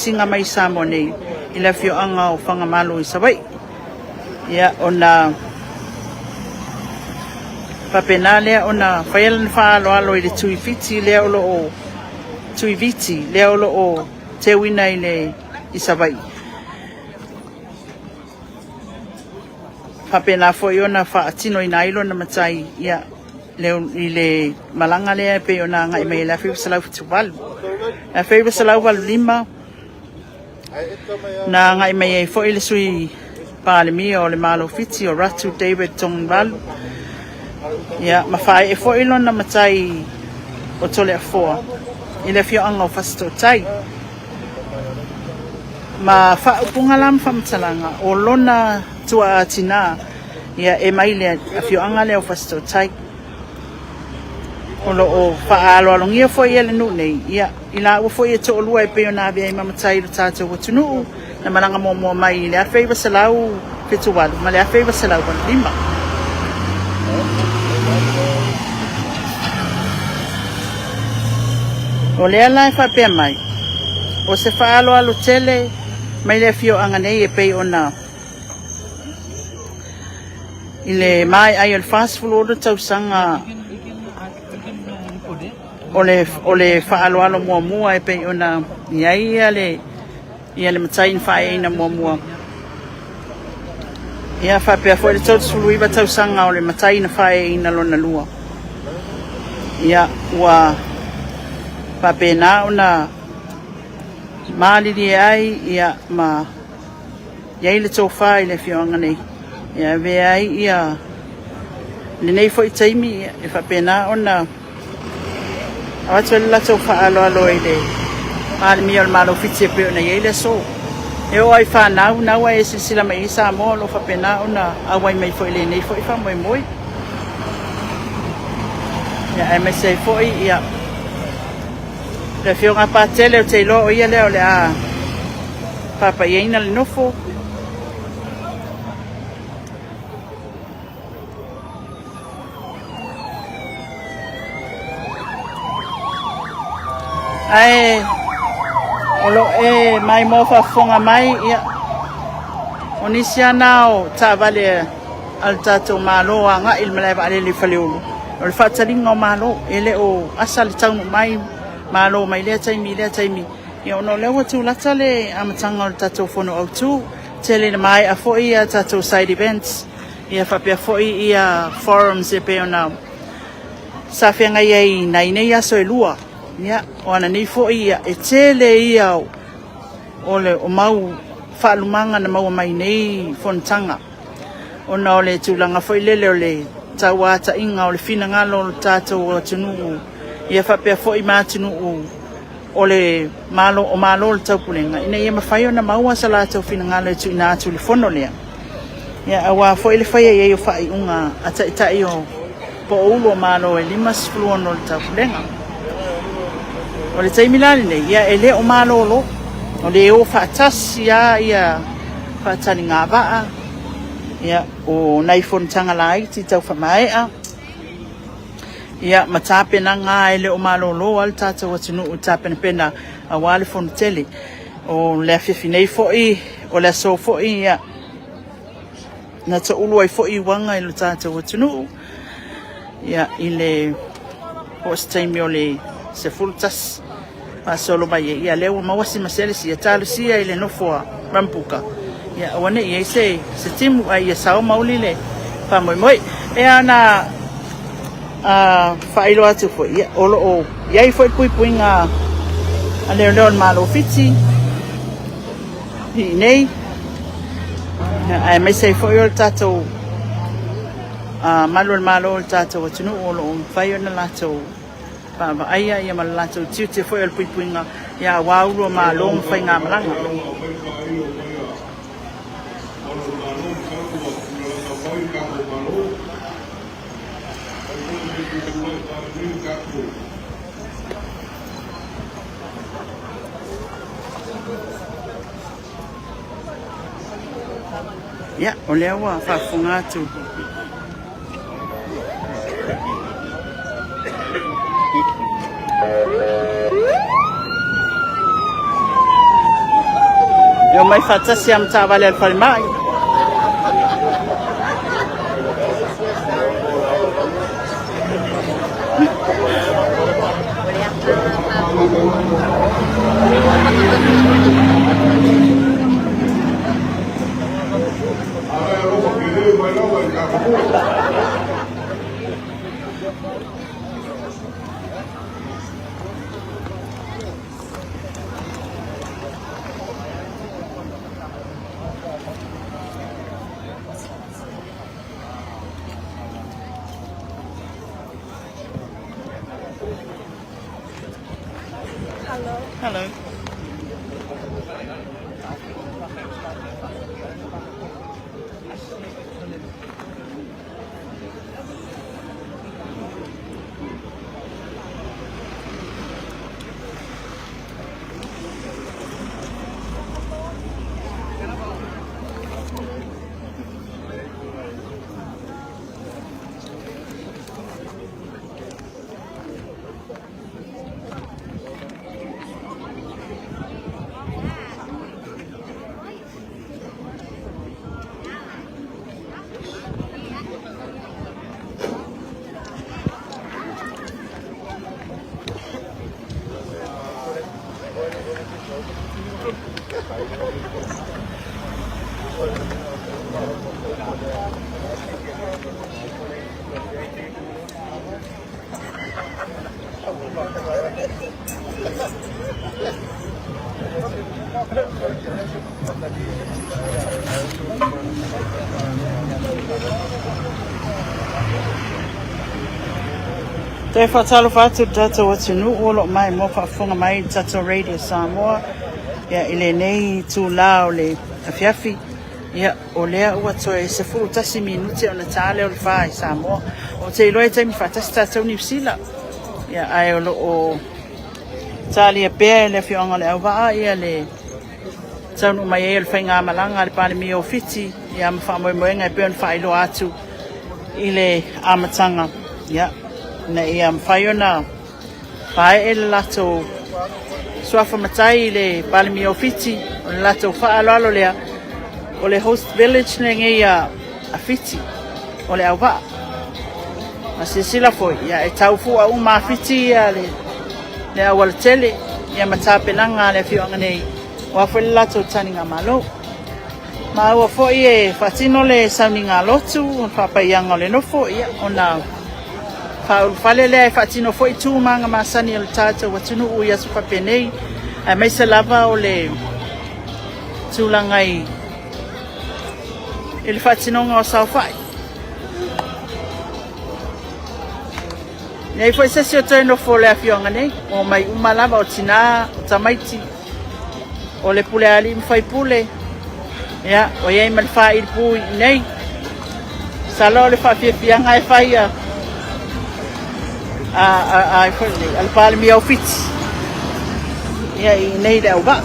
asiasiga mai i Samoa nei i le afioaga o Fagamalo i Savaii. Ia, ona faapena lea ona faia lana faaaloalo i le Tui Fiti lea o lo o Tui Viti lea o lo o teuina i le i Savaii. Faapena foi ona faatinoina ai lona matai ia i le malaga lea e pei ona agai mai i le 1978. 1985 na agai mai ai foi le sui Palemia o le Malo Fiti o Ratu David Tognivalu, ia, ma faaee foi lona matai o Toleafoa i le afioaga o Fasitootai. Ma faaupuga la ma faamatalaga o lona tuaa tinā, ia, e mai le afioaga lea o Fasitootai. O lo o faaaloalogia foi e le nuu nei, ia, i laua foi e toalua e pei ona avea ai ma matai i lo tatou atunuu, na malaga muamua mai i le 1978 ma le 1985. O lea la e faapea mai, o se faaaloalo tele mai le afioaga nei e pei ona i le maea ai o le 46 tausaga o le faaaloalo muamua e pei ona i ai le Ia le matai na faaeaina muamua. Ia faapea foi le 39 tausaga o le matai na faaeaina lona lua. Ia ua faapena ona malilie ai ia ma i ai le tofa i le afioaga nei e avea ai ia lenei foi taimi e faapena ona Avatu ai le latou faaaloalo i le Palemia o le Malo o Fiti e pei ona i ai le aso. E oo lava i fanau, na ua e silasila mai i ai Samoa o lo o faapena ona auai mai foi i lenei foi faamoemoe. Ia, aemaise ai foi ia, le Afioga a Patele, ou te iloa o ia lea o le a faapaiaina le nofo. Ae o lo o e maimoa faafofoga mai, ia, o nisi lava na o taavale a le tatou Malo agai i le malae vaalele i Faleolo, o le faataliga o Malo, e le o asa le taunuu mai Malo mai lea taimi i lea taimi, ia, ona o lea ua tulata le amataga o le tatou Fono Autu, tele ina maea foi a tatou side events, Ia faapea foi ia forums e pei ona sa feagai ai nai nei aso e lua. Ia, o ana nei foi ia, e tele ia o le o mau faalumaga na maua mai nei fonotaga ona o le tulaga foi lele o le tauataiga o le finagalo o le tatou atunuu, ia faapea foi ma atunuu o le Malo o Malo o le Taupulega ina ia mafai ona maua sa latou finagalo e tuuina atu i le fono lea. Ia, aua foi le faia i ai o faaiuga a taitai o po o ulu o Malo e 56 o le Taupulega. O le taimi la lenei, ia e le o malolo, o le o faatasi lava ia faataligavaa, ia, o nai fonotaga laiti tau faamaea, Ia, ma tapenaga e le o malolo lava le tatou atunuu i tapenapena aua le fono tele. O le afiafi nei foi, o le aso foi, ia, na toulu ai foi uaga i lo tatou atunuu, ia, i le po o se taimi o le 11 faasolo mai ai, ia lea ua maua si maselesi, ia talosia i le nofo a Rambuka, ia aua ne i ai se, se timu, a ia sao mauli le faamoemoe. E ana a faailoa atu foi, ia, o lo o i ai foi puipuiga a leoleo o le Malo Fiti i inei, aemaise ai foi o le tatou malu o le Malo o le tatou atunuu o lo o mafai ona latou vaavaaia ia ma le latou tiute foi o le puipuiga ia aua ulu o Malo ma faigamalaga. Ia, o lea ua faafofoga atu. E omai faatasi lava ma taavale a le falemai. Hello. Toe faatalofa atu i le tatou atunuu o lo o maimoa faafofoga mai i le tatou Radio Samoa ia, i lenei itulā o le afiafi. Ia, o lea ua toe 11 minute ona ta lea o le 4 i Samoa. Ou te iloa e taimi faatasi tatou Niu Sila. Ia, ae o lo o talia pea e le afioaga o Leauvaa ia le taunuu mai ai o le faigamalaga a le Palemia o Fiti, ia ma faamoemoega e pei ona faailoa atu i le amataga, ia, ina ia mafai ona paee le latou suafa matai i le Palemia o Fiti, o le latou faaaloalo lea, o le host village lenei a Fiti, o Leauvaa. A silasila foi, ia, e tau fua uma a Fiti ia le aualatele, ia ma tapenaga a le afioaga nei, aua foi le latou taligamalo. Maua foi e faatino le sauniga lotu, o le faapaiaga o le nofo, ia, ona faaulufale lea e faatino foi tu ma aga masani o le tatou atunuu i aso faapenei, aemaise lava o le tulaga i le faatinoga o saofai. Leai foi se isi o toe nofo o le afioaga nei, o mai uma lava o tinā, o tamaiti, o le pule a alii ma faipule, ia, ua i ai ma le faaili pū i inei. Masalo o le faafiafiaga e fai a foi nei, a le Palemia o Fiti, ia, i inei i Leauvaa.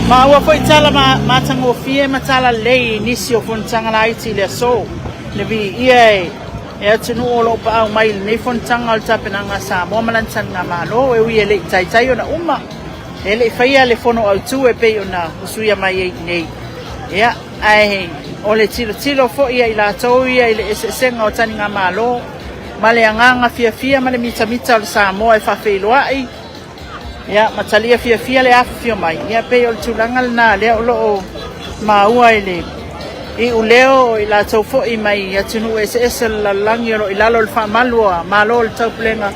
Maua foi tala matagofie ma tala lelei i nisi o fonotaga laiti i le aso, le viia e atunuu o lo o paau mai i lenei fonotaga o le tapenaga a Samoa ma lana taligamalo, e ui e le i taitai ona uma, e le i faia le fono autu e pei ona usuia mai ai i nei. Ia, ae o le tilotilo foi a i latou ia i le eseesega o taligamalo ma le agaga fiafia ma le mitamita o le Samoa e faafeiloai, ia, ma talia fiafia le afifio mai, ia, pei o le tulaga lena lea o lo o maua i le iuleo o i latou foi mai atunuu eseese o le lalolagi o lo o i lalo o le faamalu a Malo o le Taupulega,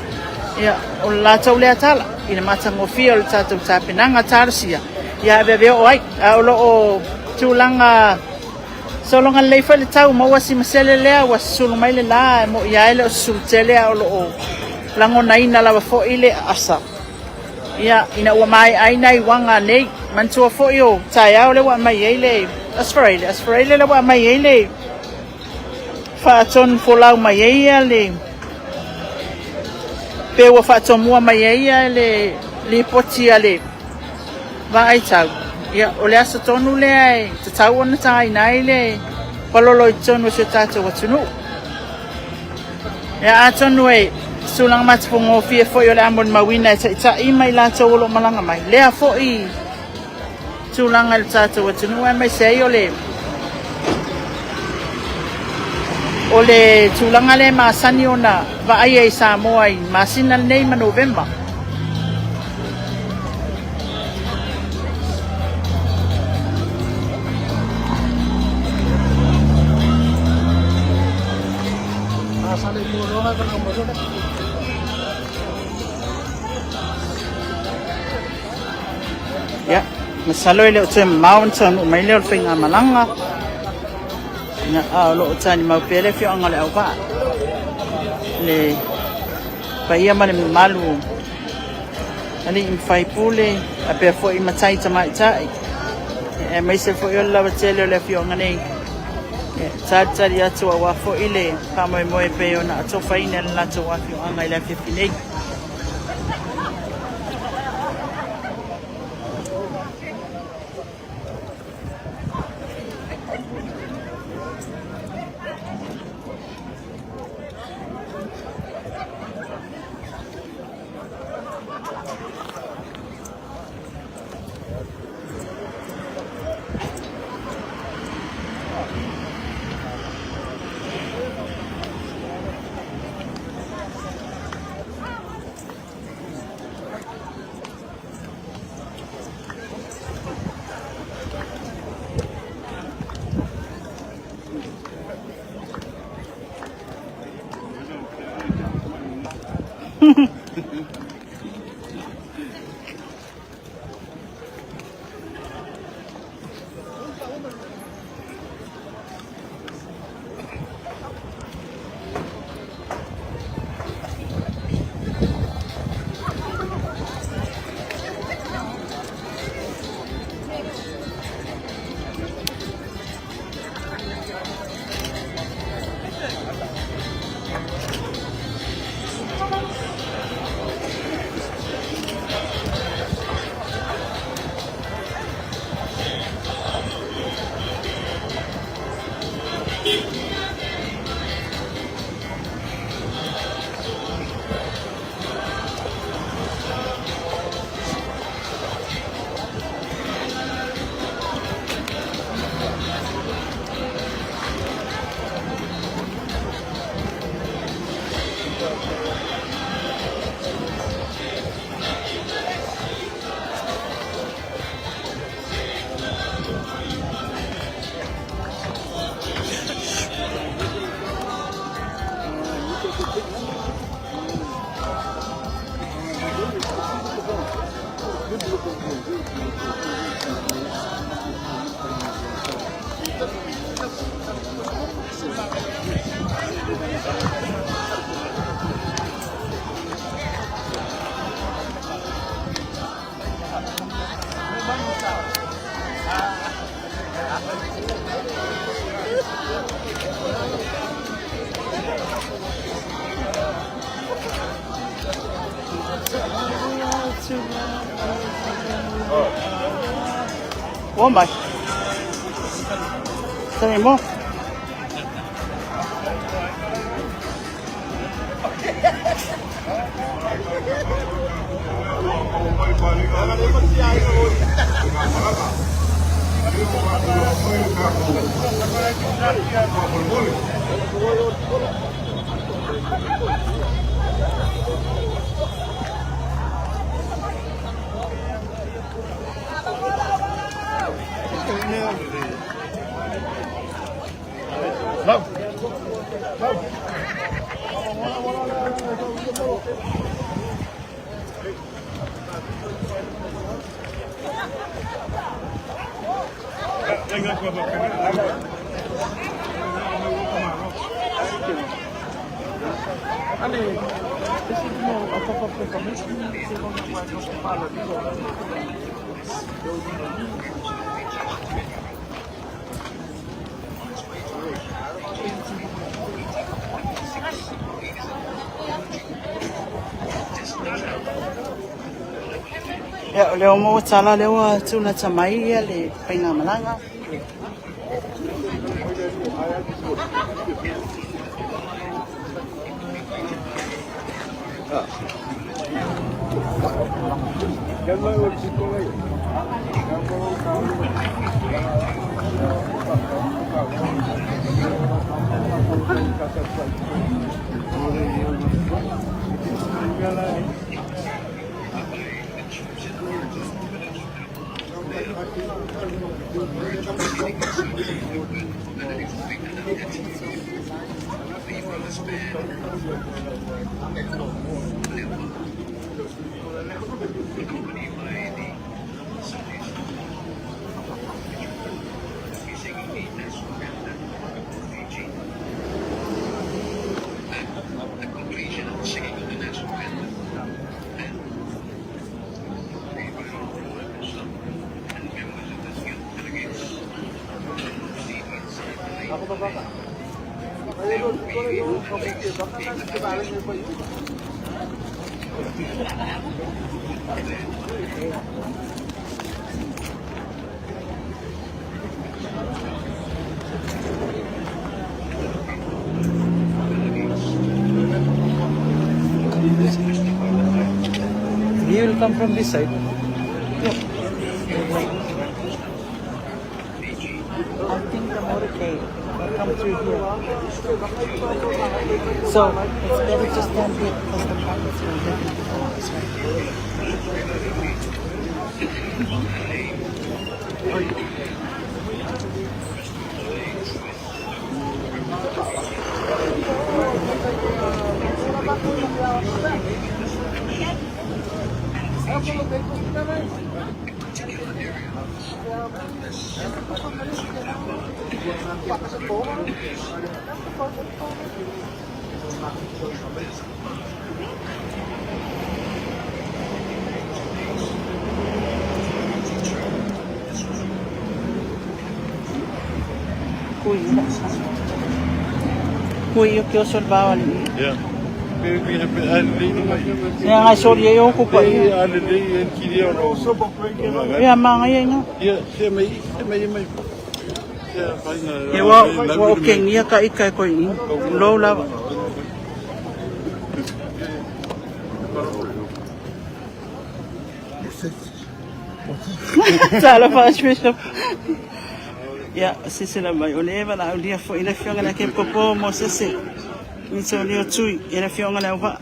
ia, o le latou lea tala i le matagofie o le tatou tapenaga talosia, ia aveave oo ai. A o lo o tulaga sologa lelei foi le tau, maua si masele lea ua susulu mai le la, e moi lava e le o susulu tele, a o lo o lagonaina lava foi le asa. Ia, ina ua maea ai nai uaga nei, manatua foi o taeao lea ua aumai ai le Asfaraile, Asfaraile lea ua aumai ai le faatonu folau mai ai ia le pe ua faatomua mai ai ia le lipoti a le vaai tau. Ia, o le aso tonu lea e tatau ona taina ai le palolo i totonu o si o tatou atunuu. Ia, atonu e Tulaga matafogofie foi o le a molimauina e taitai ma i latou o lo o malaga mai lea foi tulaga i le tatou atunuu, aemaise ai o le tulaga lea e masani ona vaaia i Samoa i masina nei ma Novema. Ia, masalo e le o toe mamao ona taunuu mai lea o le faigamalaga. Ia, a o lo o talimau pea le afioaga o Leauvaa, le paia ma le mamalu o alii ma faipule, faapea foi matai tamaitai, aemaise foi o le lavatele o le afioaga nei, e talitali atu aua foi le faamoemoe e pei ona atofaina e le latou afioaga i le afiafi nei. Ua mai. Sani mo. Ia, o lea ua maua tala, lea ua tulata mai ia le faigamalaga. He will come from this side. I think the motorcade will come through here. So it's better to stand here because the pockets will definitely go this way. Kui. Kui o kio sol bawali. Ja. Ya ngai sori e o kupa. Ya manga ia ina. E wa wa o kengia ka ika e koi. Low lava. Talofa Archbishop. Ia, sese la mai o le eva la aulia foi i le afioga le Kepopo mo sese. Nisi o leo tui i le afioga le auvaa.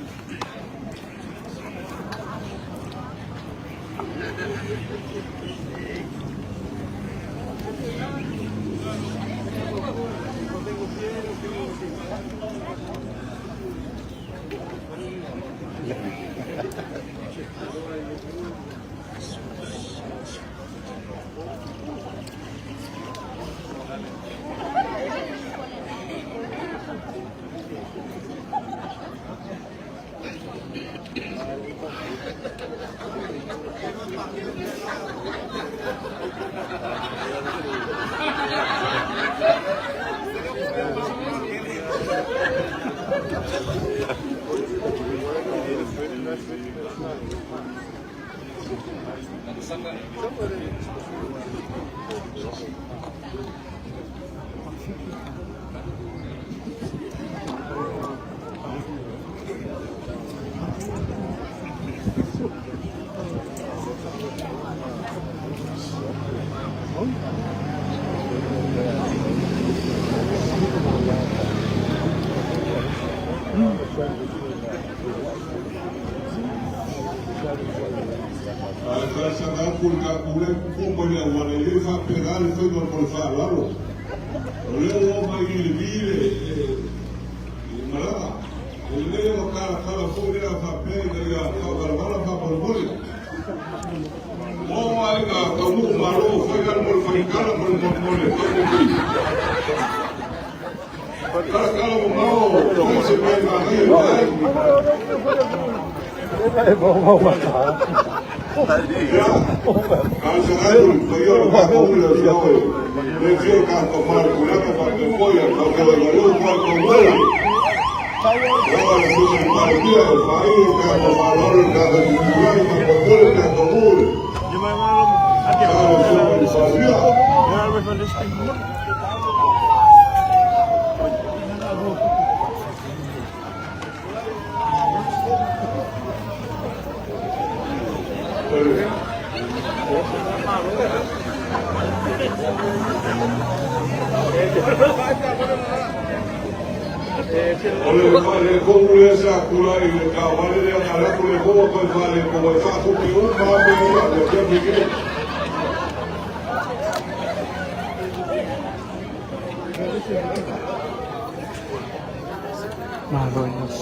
O le faaletonu lea sa tulai i le taavale lea na alu atu le moa toe faaletonu ai, faatupe uma lava mea ia i le afiafi nei.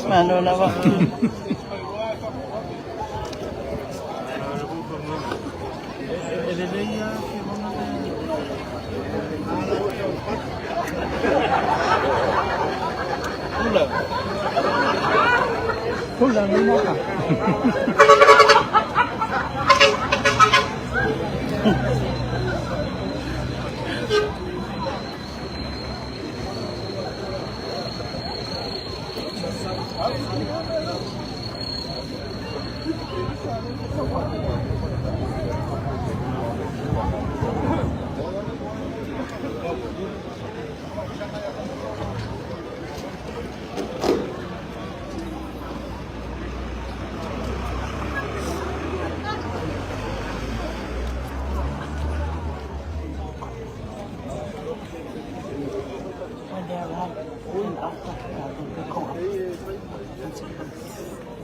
Malo lava.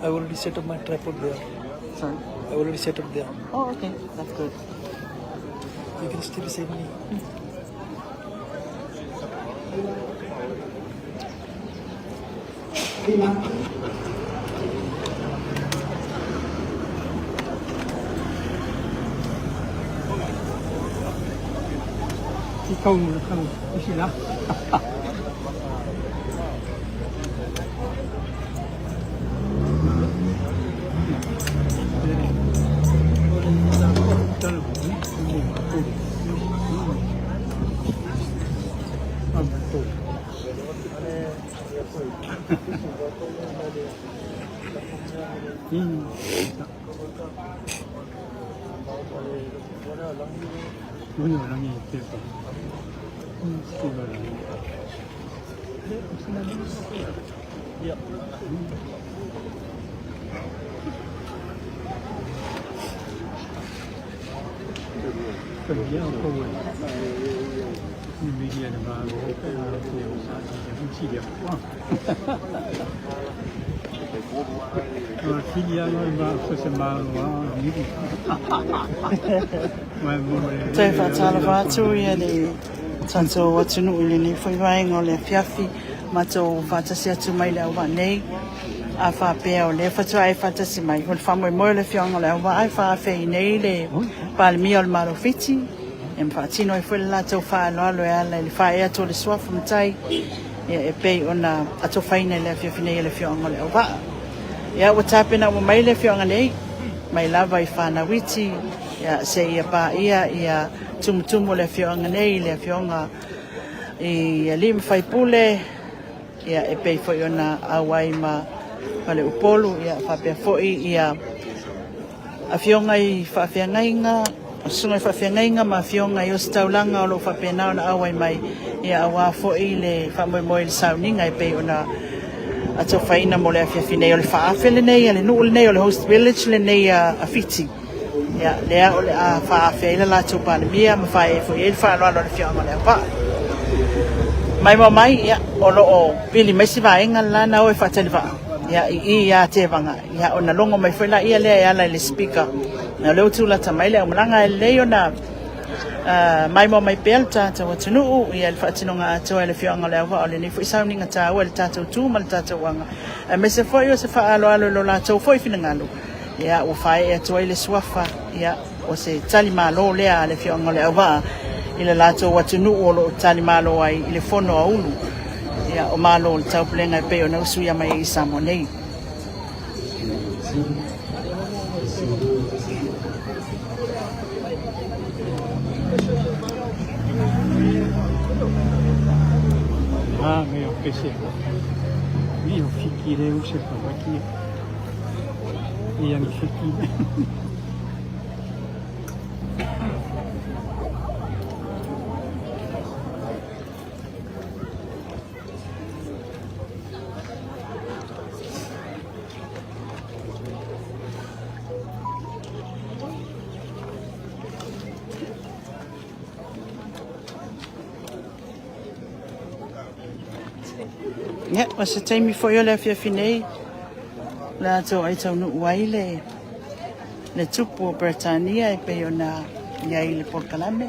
I already set up my tripod there. Sorry. I already set up there. Oh, okay. That's good. You can still see me. Toe faatalofa atu ia le tatou atunuu i lenei foi vaega o le afiafi, matou faatasi atu mai le auvaa nei. A faapea o lea faatoa e faatasi mai, o le faamoemoe o le afioaga o Leauvaa e faaafe ai nei le Palemia o le Malo o Fiti, e faatino ai foi le latou faaaloalo e ala i le faaee atu o le suafa matai ia, e pei ona atofaina i le afiafi nei e le afioaga o Leauvaa. Ia, ua tapena uma mai le afioaga nei, mai lava i fanauiti ia, seia paia ia tumutumu o le afioaga nei, le afioga i alii ma faipule, ia, e pei foi ona auai ma Faleupolu, ia, faapea foi ia afioga i faafeagaiga, susuga i faafeagaiga ma afioga i ositaulaga o lo o faapena ona auai mai, ia, aua foi le faamoemoe i le sauniga e pei ona atofaina mo le afiafi nei. O le faaafe lenei a le nuu lenei, o le host village lenei a Fiti, ia, lea o le a faaafe ai le latou Palemia ma faaee foi ai le faaaloalo a le afioaga o Leauvaa. Mai ma mai, ia, o lo o pili mai si vaega le la na o e faatalivaa, ia, i ia Tevaga, ia, ona logo mai foi la ia lea e ala i le speaker. O lea ua tulata mai le aumalaga, e lelei ona maimoa mai pea le tatou atunuu ia le faatinoga atoa e le afioaga o Leauvaa o lenei foi sauniga taua i le tatou tu ma le tatou aga, aemaise foi o se faaaloalo i lo latou foi finagalo, ia, ua faaee atu ai le suafa, ia, o se talimalo lea a le afioaga o Leauvaa i le latou atunuu o lo o talimalo ai i le fono a ulu, ia, o Malo o le Taupulega e pei ona usuia mai ai i Samoa nei. Ah, me ofrece. Mi ofikire use pawaki. Ia ni fiki. Ia, o se taimi foi o le afiafi nei, o le a toai taunuu ai le le tupu o Peretania e pei ona i ai le polokalame.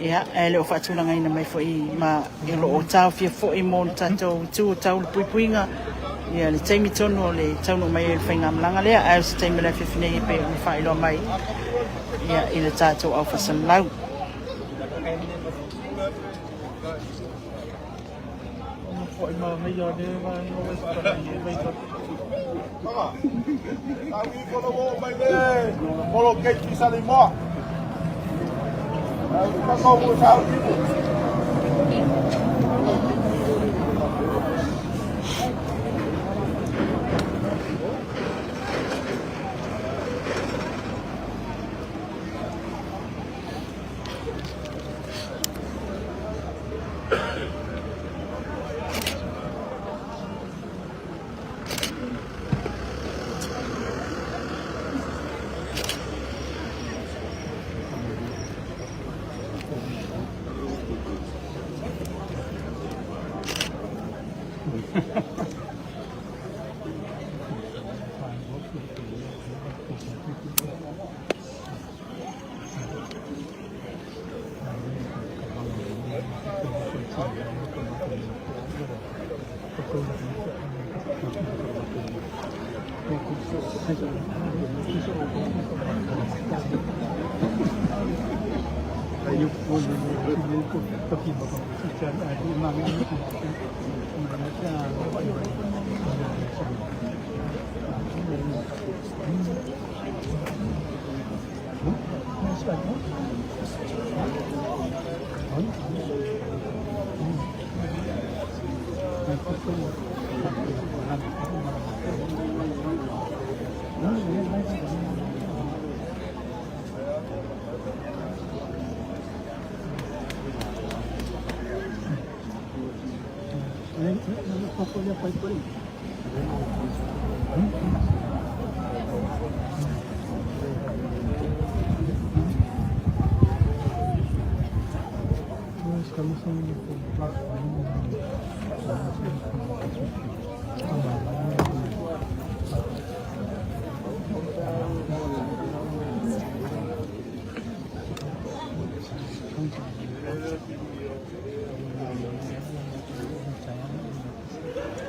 Ia, ae le o faatulagaina mai foi ma e lo o taofia foi mo le tatou itu o tau le puipuiga ia le taimi tonu o le taunuu mai ai o le faigamalaga lea, ae o se taimi o le afiafi nei e pei ona faailoa mai ia i le tatou aufasalalau.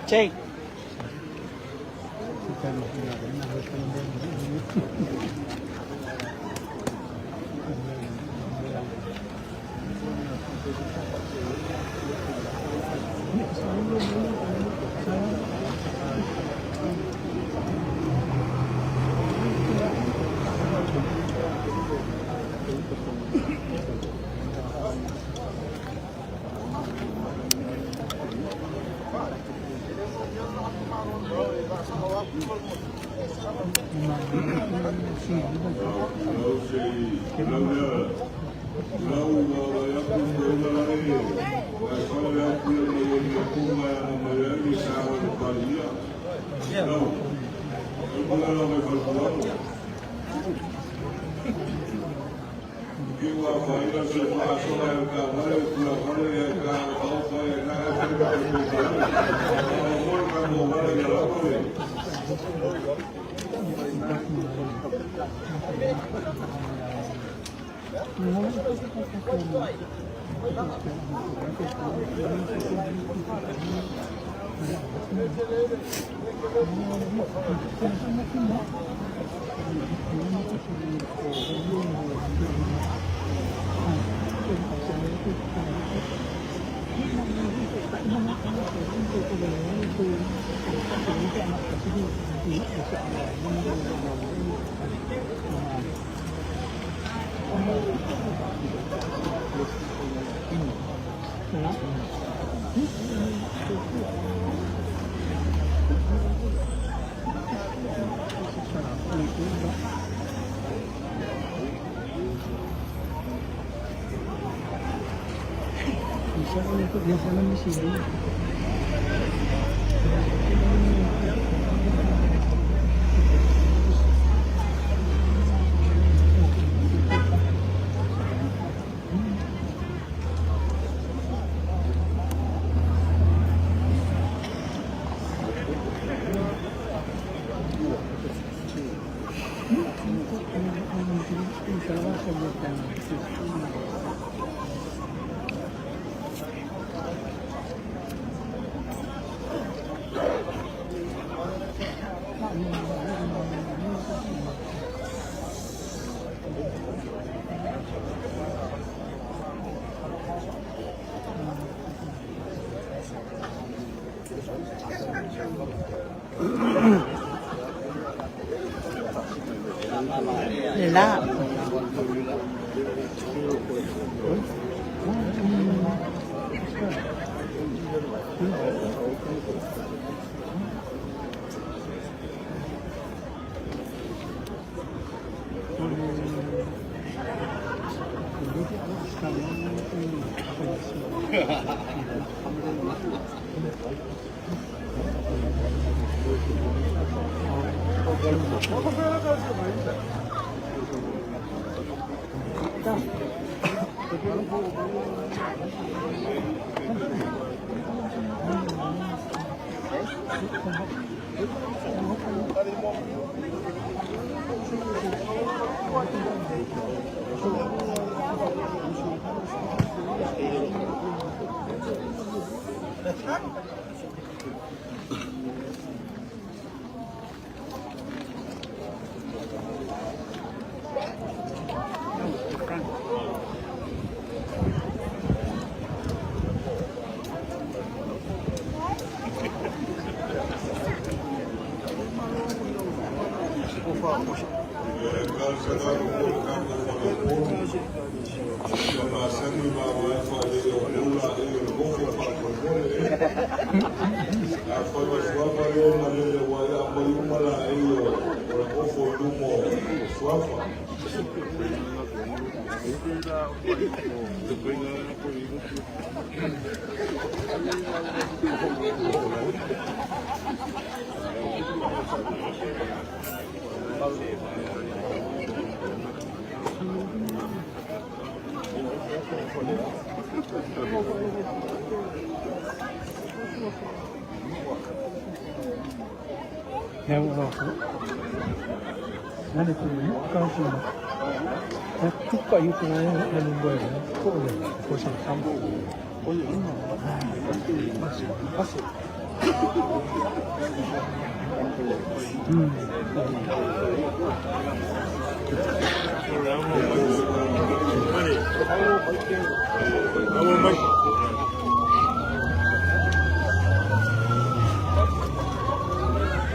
Jake. Le la.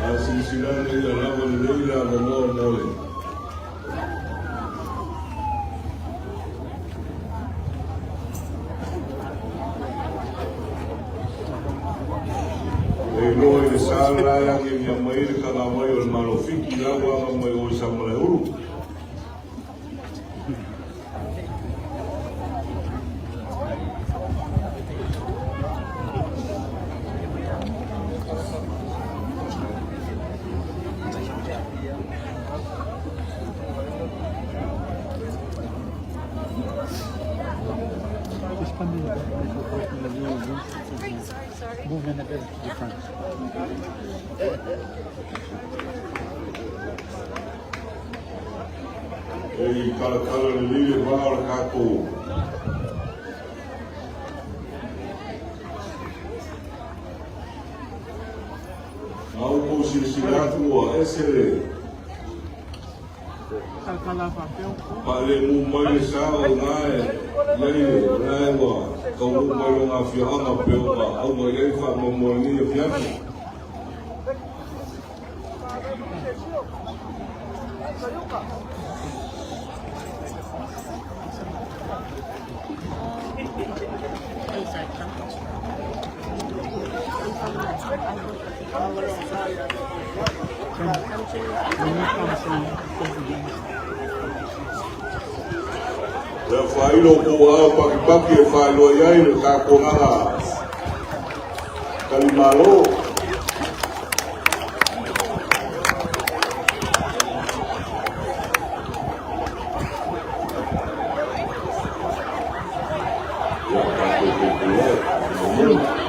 A silasila nei ia lava lelei le avanoa mo le E iloa i le sa le la e agiagia mai ai le kanāwai o le Malo Fiti la ua aga mai o i Samalaeulu. E talatala lelei le va o le tatou A ua outou silasila atu ua ese le faalemu mai le sa o na e i ai le la e ua taunuu mai lona afioaga pei ona auga i ai le faamoemoe i lenei afiafi. Lea faailo kou aao pakipaki e faailoa i ai le taponaga talimalo. Ia, tatou puipui ai.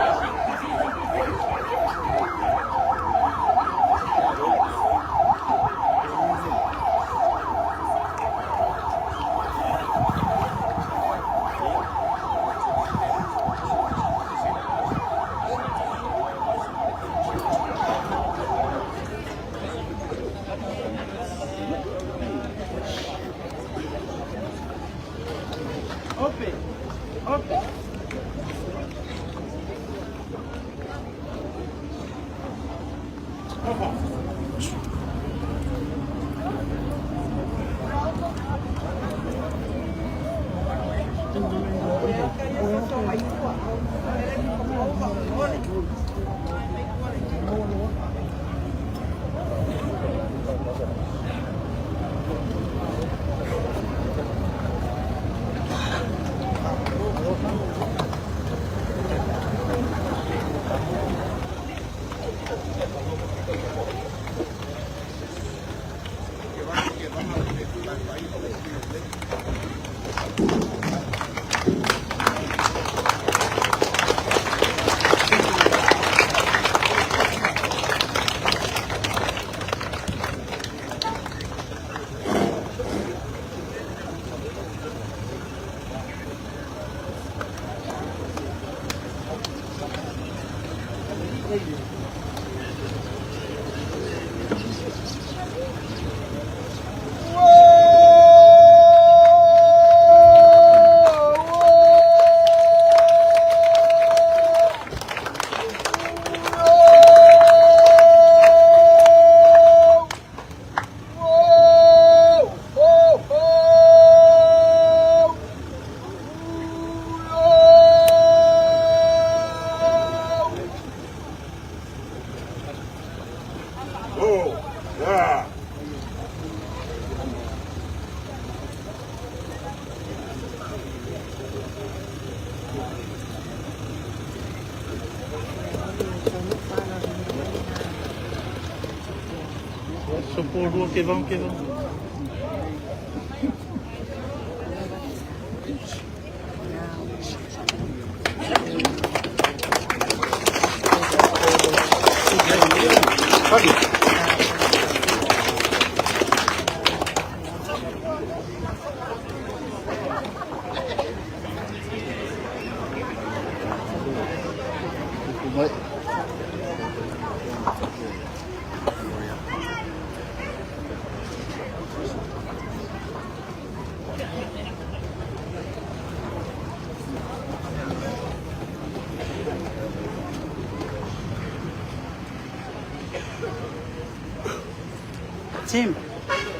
Tim,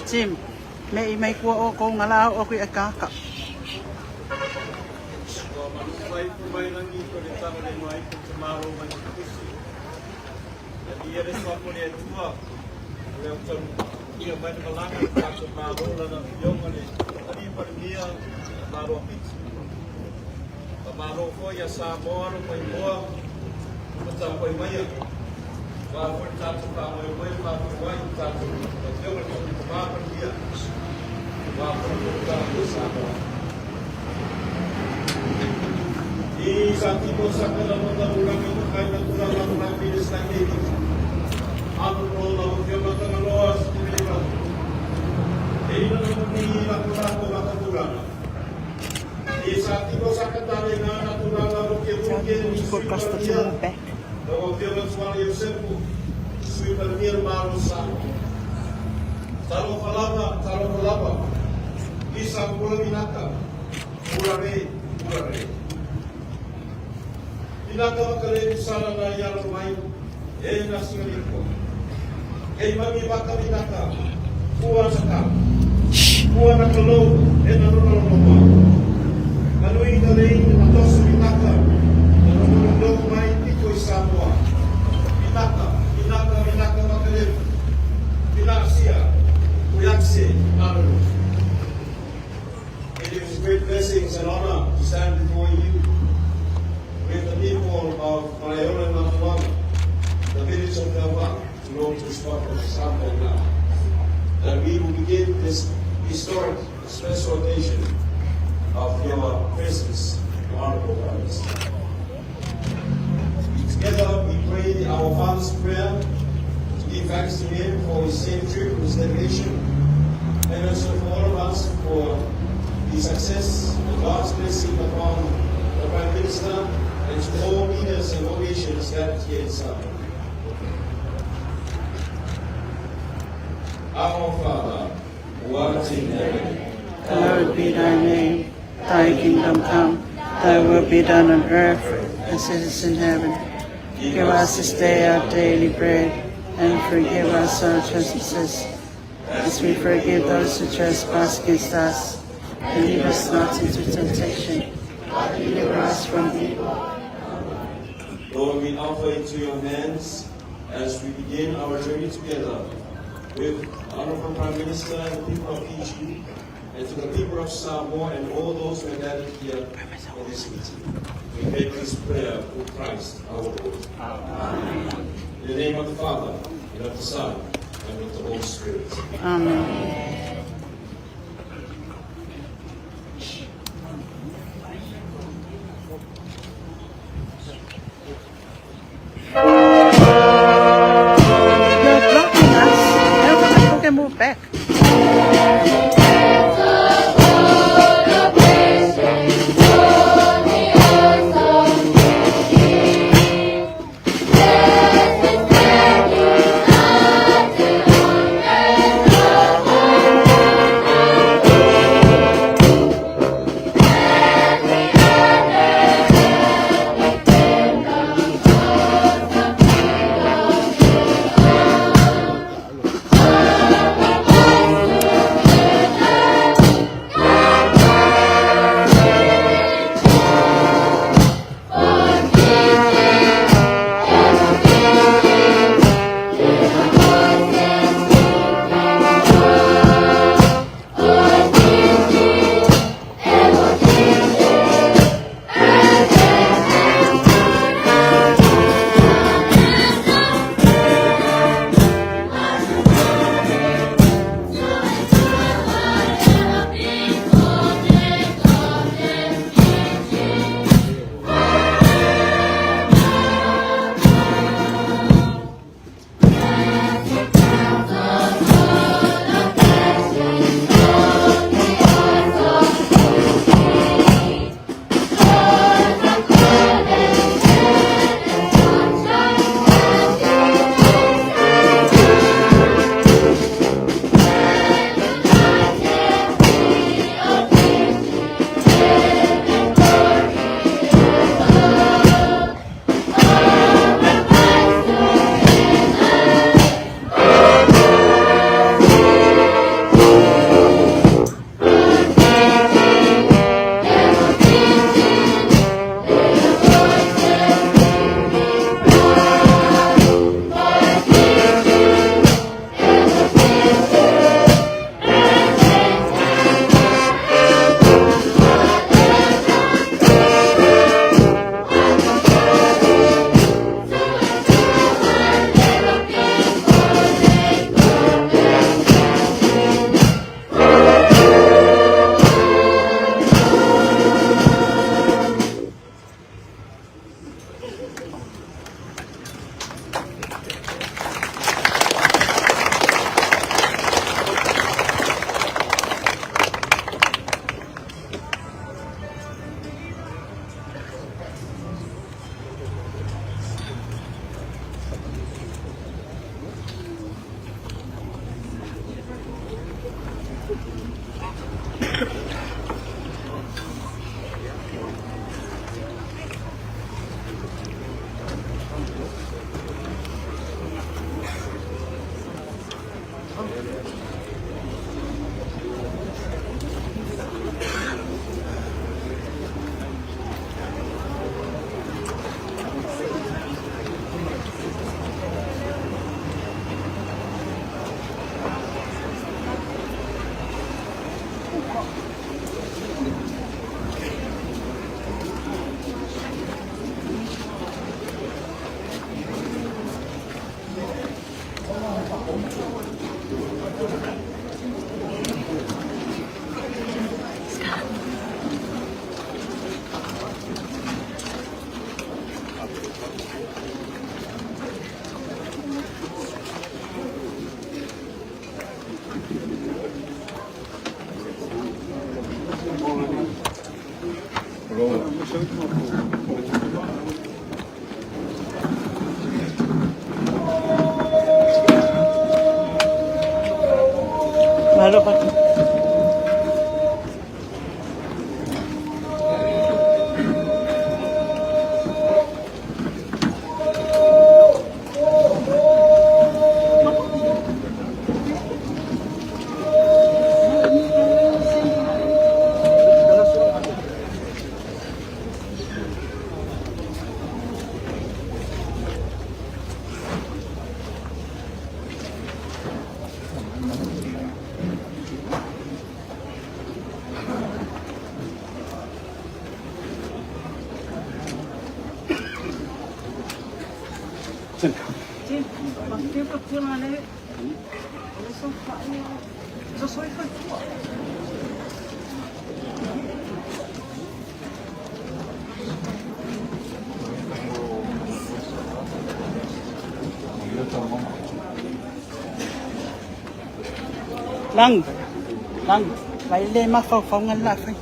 Tim, me i mai kua o kou ngala o kui akaka. Put Pastor Tim back. It is great blessings and honor to stand before you with the people of Malaeola and Mafuaga, the village of Leauva'a, to launch this part of Samoa now. That we will begin this historic special occasion of your presence, your Honorable Prime Minister. Together we pray our Father's prayer to give thanks to Him for his safe trip with his delegation, and also for all of us for the success and God's blessing upon the Prime Minister and to all leaders and all nations gathered here in Samoa. Our Father, who art in heaven, Hallowed be thy name. Thy kingdom come. Thy will be done on earth as it is in heaven. Give us this day our daily bread, and forgive us our trespasses, as we forgive those who trespass against us. And lead us not into temptation, But deliver us from evil. Lord, we offer into your hands as we begin our journey together with Honorable Prime Minister and the people of Fiji, and to the people of Samoa and all those who are gathered here for this meeting. We make this prayer through Christ our Lord. Amen. In the name of the Father, and of the Son, and of the Holy Spirit. Amen. You're blocking us. How can move back? Malo pa. Lang, lang, vai le mafaufauga le lafai.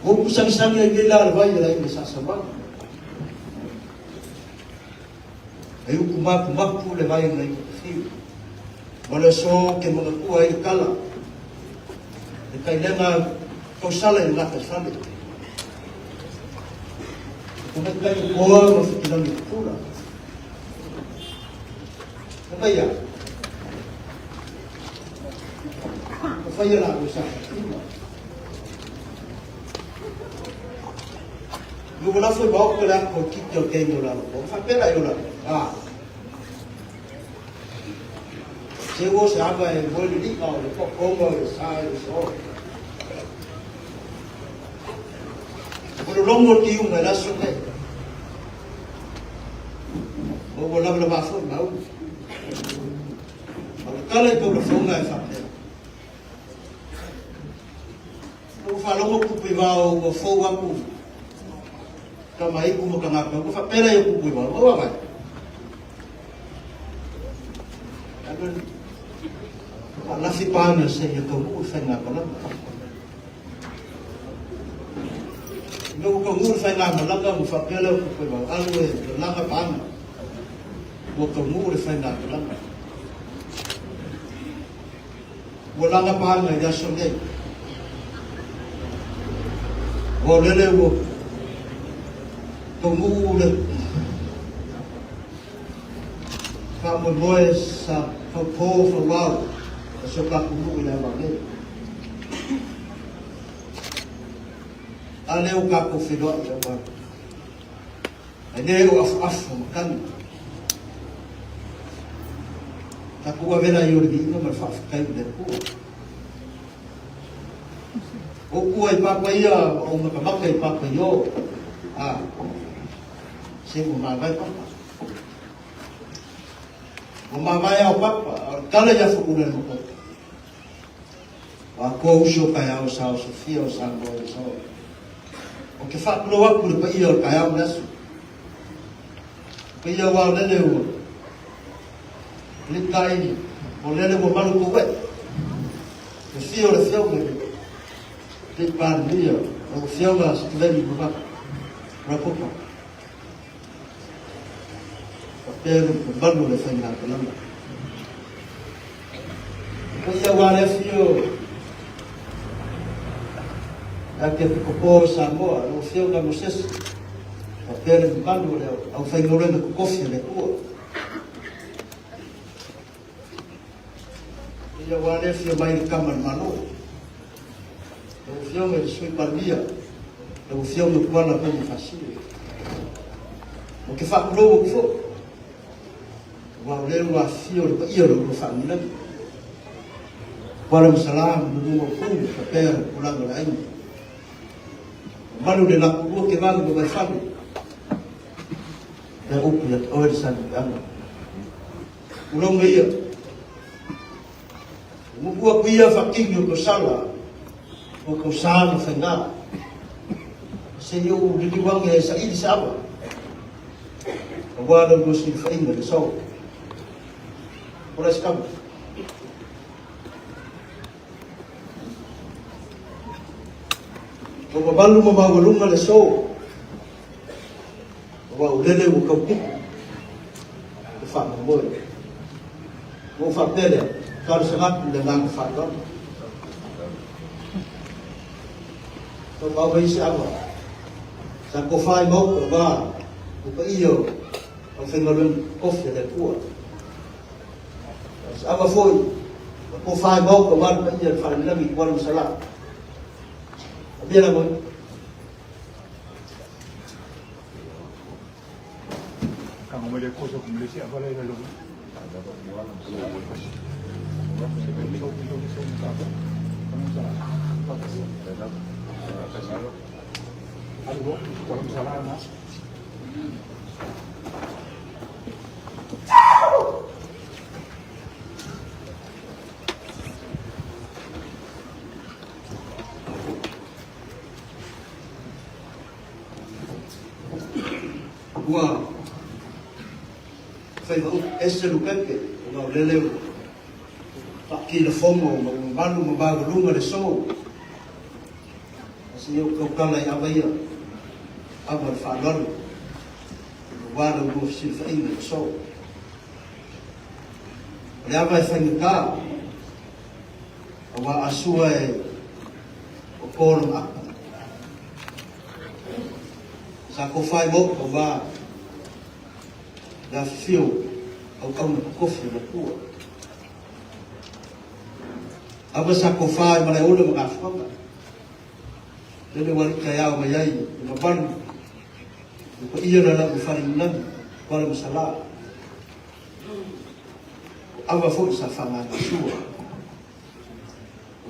Ua pusagisagi ai nei la le vai e lai le sasamaga. E upu mapumapu le vai nai fiu. Ma le aso ke manatua ai le kala. Le kailega tausala i le gataifale. Tamaitai o koa ma Fitilagi Pupula. Na mai a. Na faia la ua sa fatima. Ua wala foi mau ko la ko ki te o te no la ko. Fa pela yo la. Ah. Se wo se aba e mo le li o le ko ko mo le sa e so. O le longo ti unga la so ne. O ua lava lava foi mau. O le tala i taula fonga e faapea. Ua faalogo kupu i vao ua fou aku ka maiku ma ka ngakau. Ua faapea la ia kupu i vao. Ua vai. Lafi pāna se ia taunuu i whai ngā malanga. Ina ua taunuu le faigamalaga ua faapea lea o Kupuaivao, alu e lalaga paaga, ua taunuu le faigamalaga. Ua laga paaga i le aso nei. Ua o lele ua taunuu le faamoemoe sa faupo fauao a si o tatou nuu i le ava nei. A lea ua tatou feiloai i auala. Ae le o afuafu o matagi. Tatou ave la i o le viiga ma le faafetai i le Atua. O kua i papa ia o matamata i papa i o. A, se ua mavae papa. Ua mavae ao papa, a o le tala ia whakura e moko. Ua atoa uso o taeao sa osofia o Samoa i le aso. Ou te faatulou atu i le paia o le taeao ma le aso. Le paia aua o lele ua litai o lele ua malu tou ee. Le afio o le afioga i le Alii Palemia, lau Afioga Sitiveni Mavaku Rapopa. Faapea le mamalu o le faigamalaga. O paia aua le afio ia te Pikopo o Samoa, lau Afioga Mosese, faapea le mamalu o le aufaigaluega totofi a le Atua. Paia aua le afio mai le Tama a le Malo, lau Afioga i le Sui Palemia, lau Afioga Tuala Ponifasio. Ou te faatulou atu foi, aua o lea ua afifio le paia o le lua faalagilagi. Tuala ma Sala ma Lulu Mautu, faapea le tulaga o le aiga. Mamalu le lakulua Kevaga ma Vaifale, lea upu ia te oe le Salemuliaga. Tulou ia. Mumu aku ia faatini o Tosala, o Tosā ma Faigā. Se i ou liliu age e saili se ava, aua la ulua silafaiga i le aso. Ola se kava. Ua mamalu ma maualuga le aso, aua o lele ua taupupu le faamoemoe. Ua ou faapea lea, talosaga atu i le agaga faaaloalo. Taumau mai se ava, sa tofa i maota aua le paia o aufaigaluega totofi a le Atua. Se ava foi, na tofa i maota aua le paia o le faalagilagi i Kuala Masala. Avia la moi. Ua faiva upu ese lupepe o lau lele ua faakilafogo ma ua malu ma maualuga le sou. A se i ou tautala i ava ia, ava o le faaaloalo, aua la ulua fesilafaiga i le sou. O le ava e faigata, aua a sua e o po lona apa. Sa tofa i maota aua le afifio auauna totofi o le Atua. Ava sa tofa i Malaeola ma Gafuaga, lele ua alii taeao mai ai le mamalu, le paia la lau Faleilani, Kuala Masala. O ava foi sa faagasua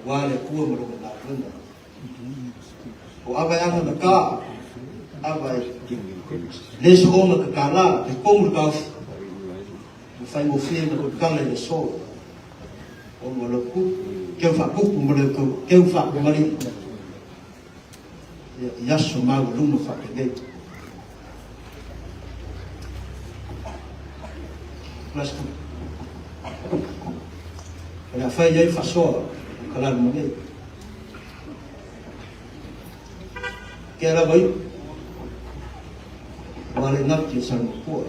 aua le Atua ma lona galuega. O ava e aga na ka, ava e le soona ka kālā, e komu le taofi, ua faigofie na tautala i le aso. Ona o lau kupu, keu faakupu ma lau keu faakamali'i i aso maualuma faapenei. Bless them. O le a fai ai faasoa o ka lalo nei. Ke lava i. Ua le ngati o Salmapua.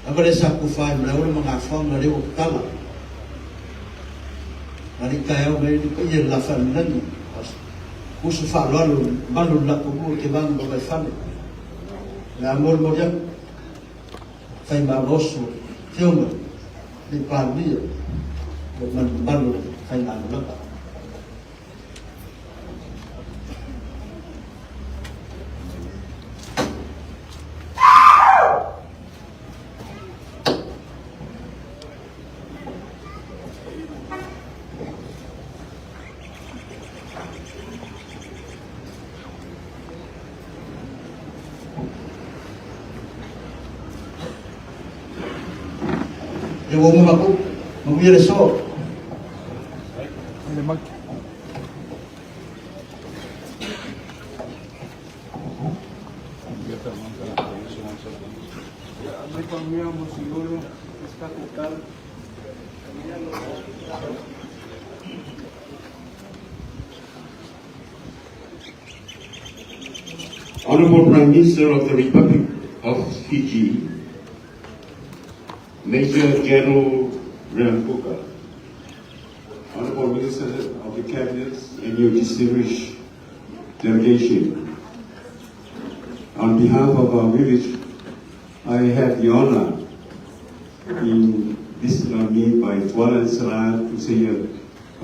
Lava le sa kufa i Malaeola ma Gafoa ma leo o Tatala. Na li taeao mai le paia le la faalelagi. Uso faaaloalo malu le latou lua ke vanu ma Vaifale. Le a molimoli atu fai maloso Fioga le Palemia le malumalu le faigamalaga. Ia ua uma matou. Manuia le aso. Honorable Prime Minister of the Republic of Fiji, Major General Rabuka, Honorable Minister of the Cabinet and your distinguished delegation. On behalf of our village, I have the honor in this me by Tuala and Salah to say a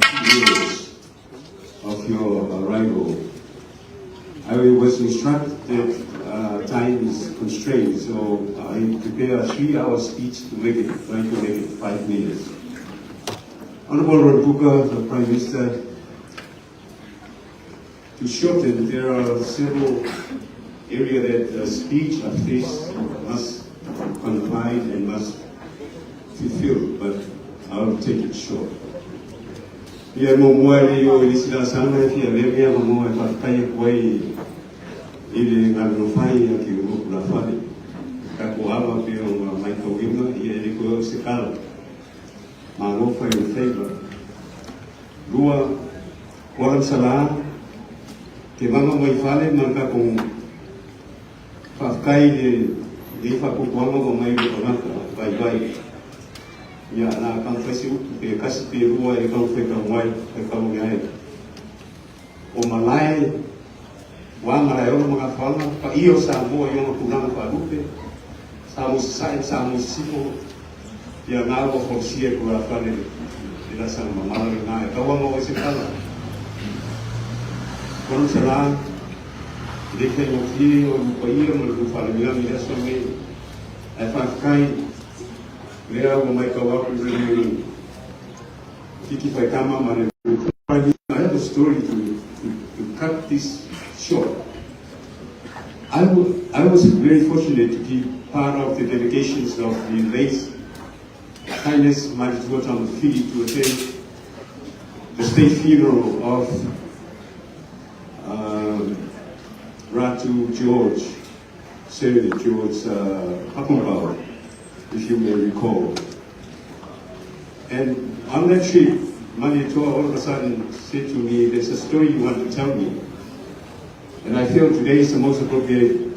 few words of your arrival. I was instructed time is constrained, so I prepare a 3-hour speech to make it, try to make it 5 minutes. Honorable Rabuka, the Prime Minister, to shorten, there are several areas that the speech of this must confine and must fulfill, but I'll take it short. Ia muamua le o i sila sanga e fia lea ma mo e whakatai koe i le galofai a ki o la fale. Ka ko ava pe o ngā mai tauinga ia e le koe o se kala. Ma ngofa i o whaiva. Lua, walam sala, te mama mai fale ma ka kong whakakai le le whakukuanga ma mai le pangata, vai vai. Ia na kang whai se utu pe kasi pe rua e kang whai kang wai, whai kang ngai. O malae, wa malae ono mga whanga, pa iyo sa moa i ona kulanga wharupe, sa mo sae, sa mo sifo, ia ngā ua fausia ko la whale le la sanga mamala le ngā e kawanga o se kala. Kono sa la, le kai mo fie o lupa ia ma le whale mea mi aso me, ai whakakai, lea ua mai kau aku le Tiki Whaitama ma le. I have a story to cut this short. I was very fortunate to be part of the delegations of the late Highness Malietoa Fili to attend the state funeral of Ratu George, Senator George Cakobau, if you may recall. And on that trip, Malietoa all of a sudden said to me, "There's a story you want to tell me." And I feel today is the most appropriate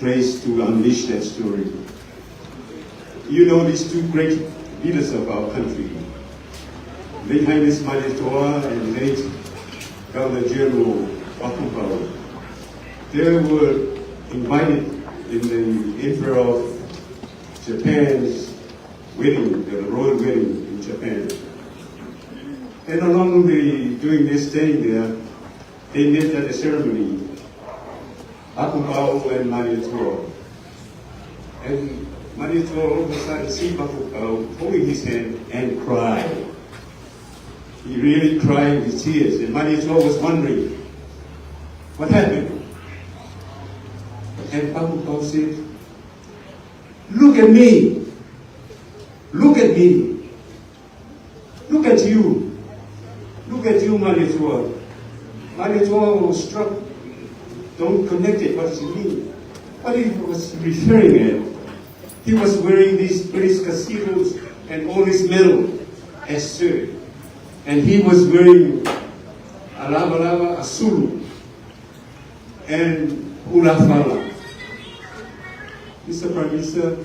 place to unleash that story. You know these two great leaders of our country, late Highness Malietoa and late Governor General Cakobau. They were invited in the Emperor of Japan's wedding, the royal wedding in Japan. And along the, during their stay there, they met at the ceremony, Cakobau and Malietoa. And Malietoa all of a sudden see Cakobau holding his hand and cried. He really cried with tears. And Malietoa was wondering, what happened? And Cakobau said, "Look at me. Look at me. Look at you. Look at you, Malietoa." Malietoa was struck. Don't connect it. What does it mean? What he was referring at, he was wearing these British casinos and all this metal as sir. And he was wearing a lava lava, a sulu, and ulafala. Mr. Prime Minister,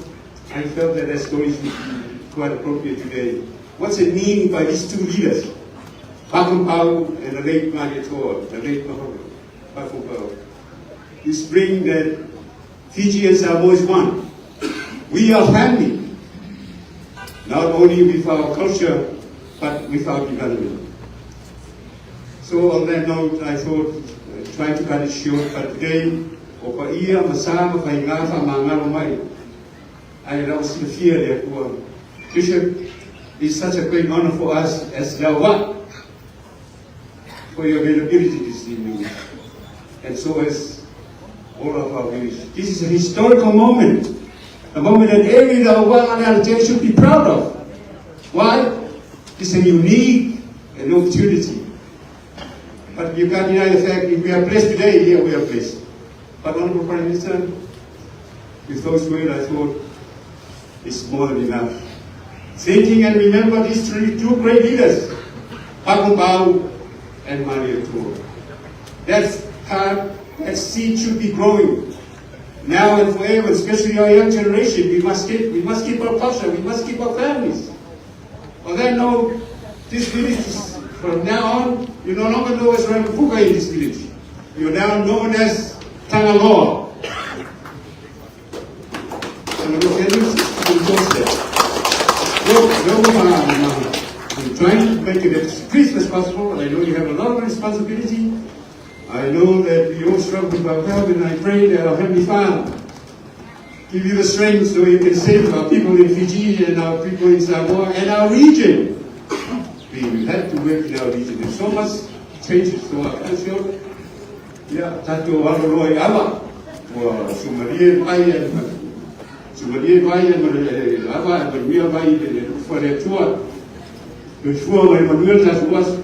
I felt that that story should be quite appropriate today. What's it mean by these two leaders? Cakobau and the late Malietoa, the late Muhammad Cakobau. This bring that Fiji and Samoa is one. We are family, not only with our culture, but with our development. So on that note, I thought, trying to cut it short, but today, o pa ia ma sa ma fai ngā wha mā ngaro mai, ai rau silafia le Atua. Bishop, it's such a great honor for us as Yawa for your availability this evening, and so as all of our village. This is a historical moment. A moment that every Auvaa and Alatele should be proud of. Why? It's a unique an opportunity. But you can't deny the fact if we are blessed today, here we are blessed. But Honorable Prime Minister, with those words, I thought it's more than enough. Thinking and remember these two great leaders, Cakobau and Malietoa. That's part, that seed should be growing now and forever, especially our young generation. We must keep our culture, we must keep our families. On that note, this village is, from now on, you no longer know as Raibufuka in this village. You're now known as Tagaloa. I'm trying to make it as crisp as possible, and I know you have a lot of responsibility. I know that we all struggle with our health, and I pray that our Heavenly Father give you the strength so you can save our people in Fiji and our people in Samoa and our region. We have to work in our region. There's so much changes to our culture. Ia, tatou alo loa i ava, ua sumalie vai e sumalie vai e ava e manuia vai i le alofa o le Atua. Soifua ma ia manuia le tatou aso.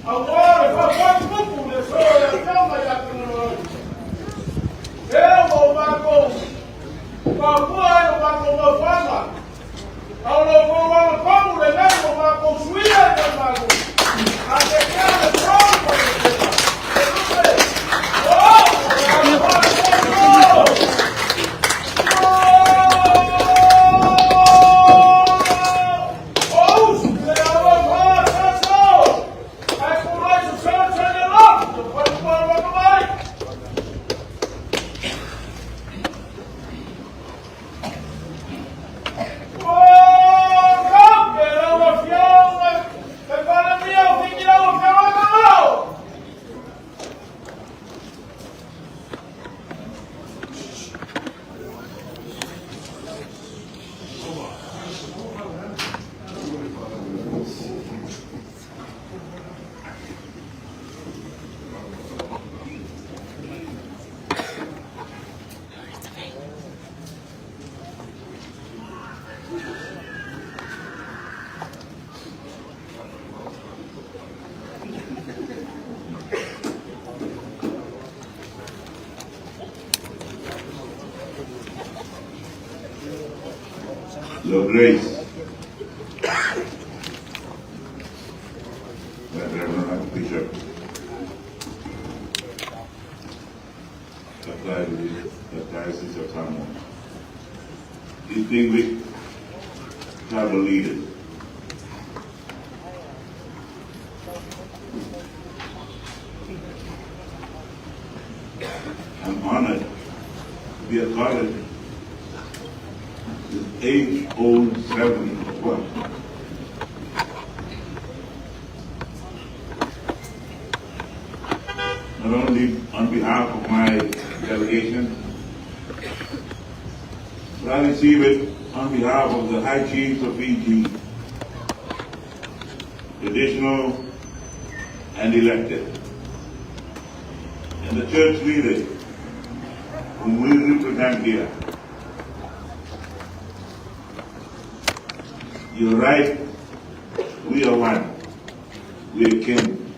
Aua le faafuafuapu le aso e Afioga ia Tagaloa. Lea ua o matou mafua ai lo matou mafuaaga, a o lo outou agatonu lenei ua matou suia i le Malo, a tekea le tonu ma le tega, le lupe, o le alofa. Your Grace, the Reverend Archbishop, the Diocese of Samoa, distinguished tribal leaders, I'm honored to be accorded this age-old ceremony of work. Not only on behalf of my delegation, but I receive it on behalf of the High Chiefs of Fiji, traditional and elected, and the church leaders whom we represent here. You're right, we are one. We are kin.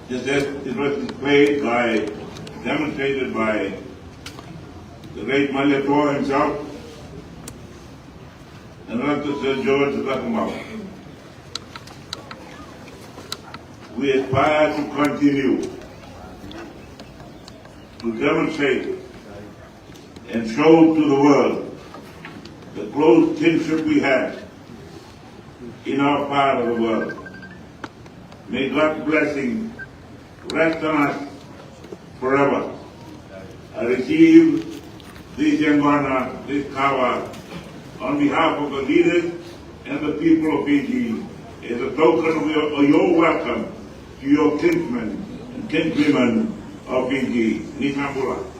Just as it was displayed by, demonstrated by the great Malietoa himself and Dr. Sir George Cakobau. We aspire to continue to demonstrate and show to the world the close kinship we have in our part of the world. May God's blessing rest on us forever. I receive this Yaqona, this Kava, on behalf of the leaders and the people of Fiji as a token of your welcome to your kinsmen and kinswomen of Fiji, Nisabula.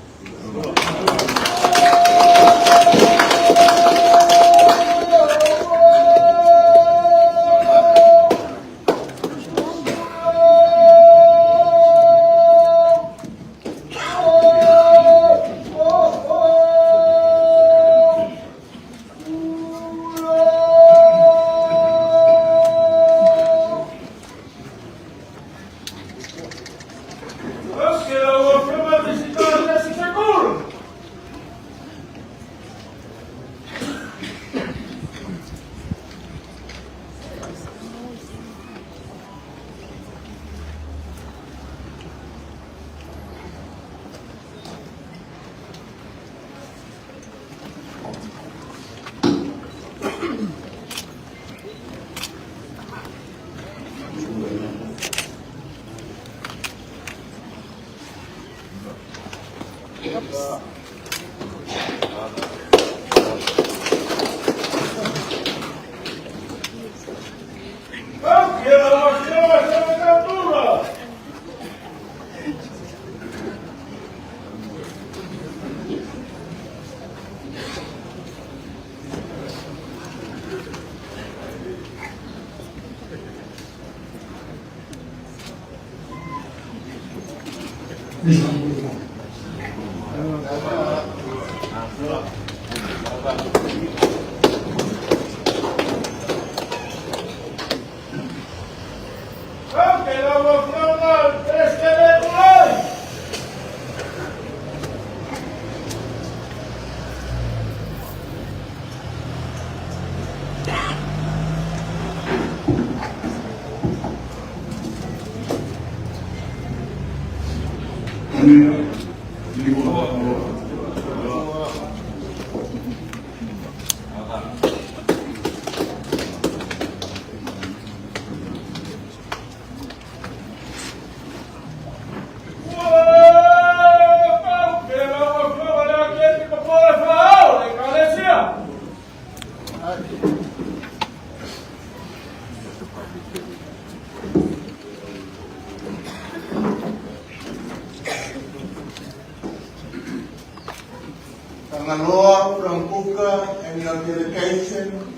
Tagaloa from Buka and your delegation.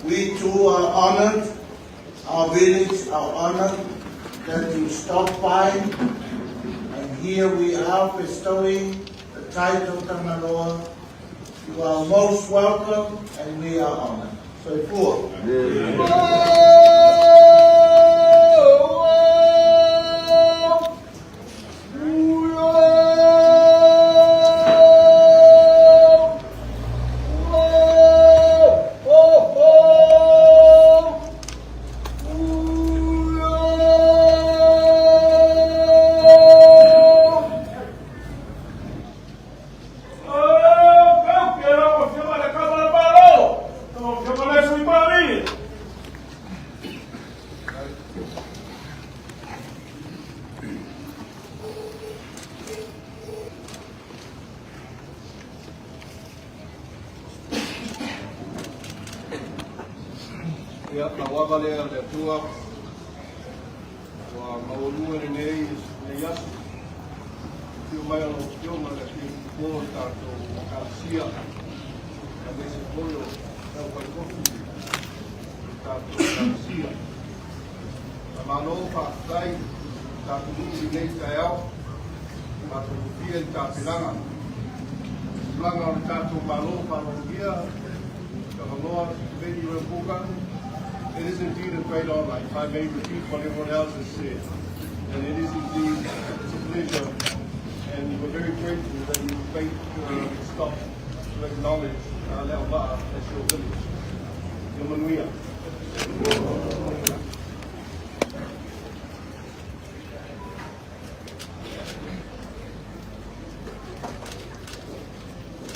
We too are honored, our village are honored that you stopped by. And here we are bestowing the title Tagaloa. You are most welcome and we are honored. Soifua. Ia, na ua lea le Atua, ua maualuga lenei lenei aso. Afio mai o lau Afioga le Afioga o le tatou Ekalesia, aemaise foi o le aufaitofi o le tatou Ekalesia. Faamalo faafetai i le tatou nuu i lenei taeao, matagofie le tapenaga. Tulaga o le tatou Malo faaaloalogia, Tagaloa Sitiveni Rabuka. It is indeed a great honor, if I may repeat what everyone else has said. And it is indeed, it's a pleasure, and we're very grateful that you make stop to acknowledge Leauva'a as your village. Ia manuia.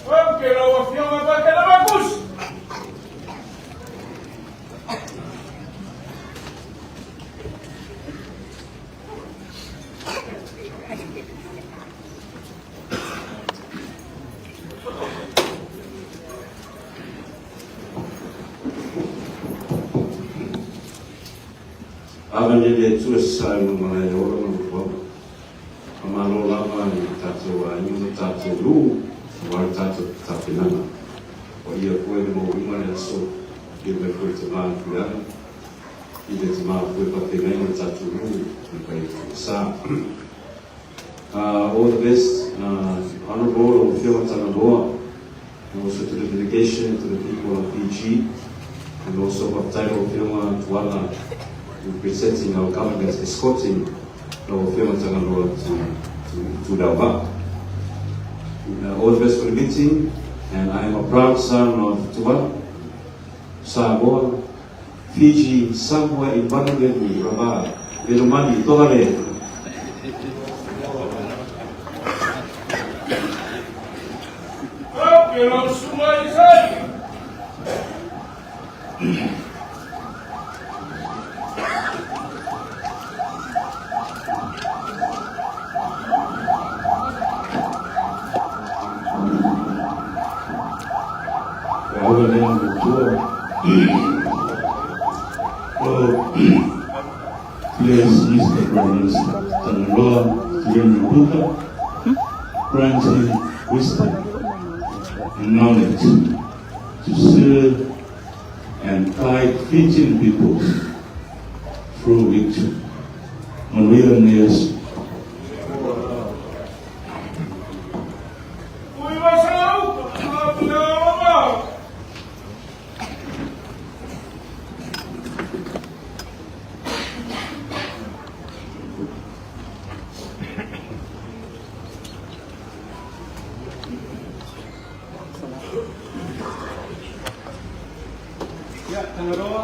Ok, lau Afioga Takelamakusi. Ava nei le Atua sasae ma malae ola ma mapuaga. tatou nuu aua le tatou tapenaga. Paia foi le maualuga le aso, afio mai foi le tama Tuiaga i le tama foi faafeagaiga o le tatou nuu le paia Tuivasa. All the best, Honourable lau Afioga Tagaloa, and also to the delegation, to the people of Fiji, and also faafetai lau Afioga Tuala representing our government, escorting lau Afioga Tagaloa to Lauva'a. All the best for the meeting, and I am a proud son of Tuvalu, Samoa, Fiji, somewhere in Vanuatu, Rabaul, Velomani, Togale. E ava lea i le Atua. Oh, please, Mr. Prime Minister Tagaloa Sitiveni Rabuka, grant him wisdom and knowledge to serve and guide Fijian peoples through victory. Manuia lenei aso. Ia, Tangaroa,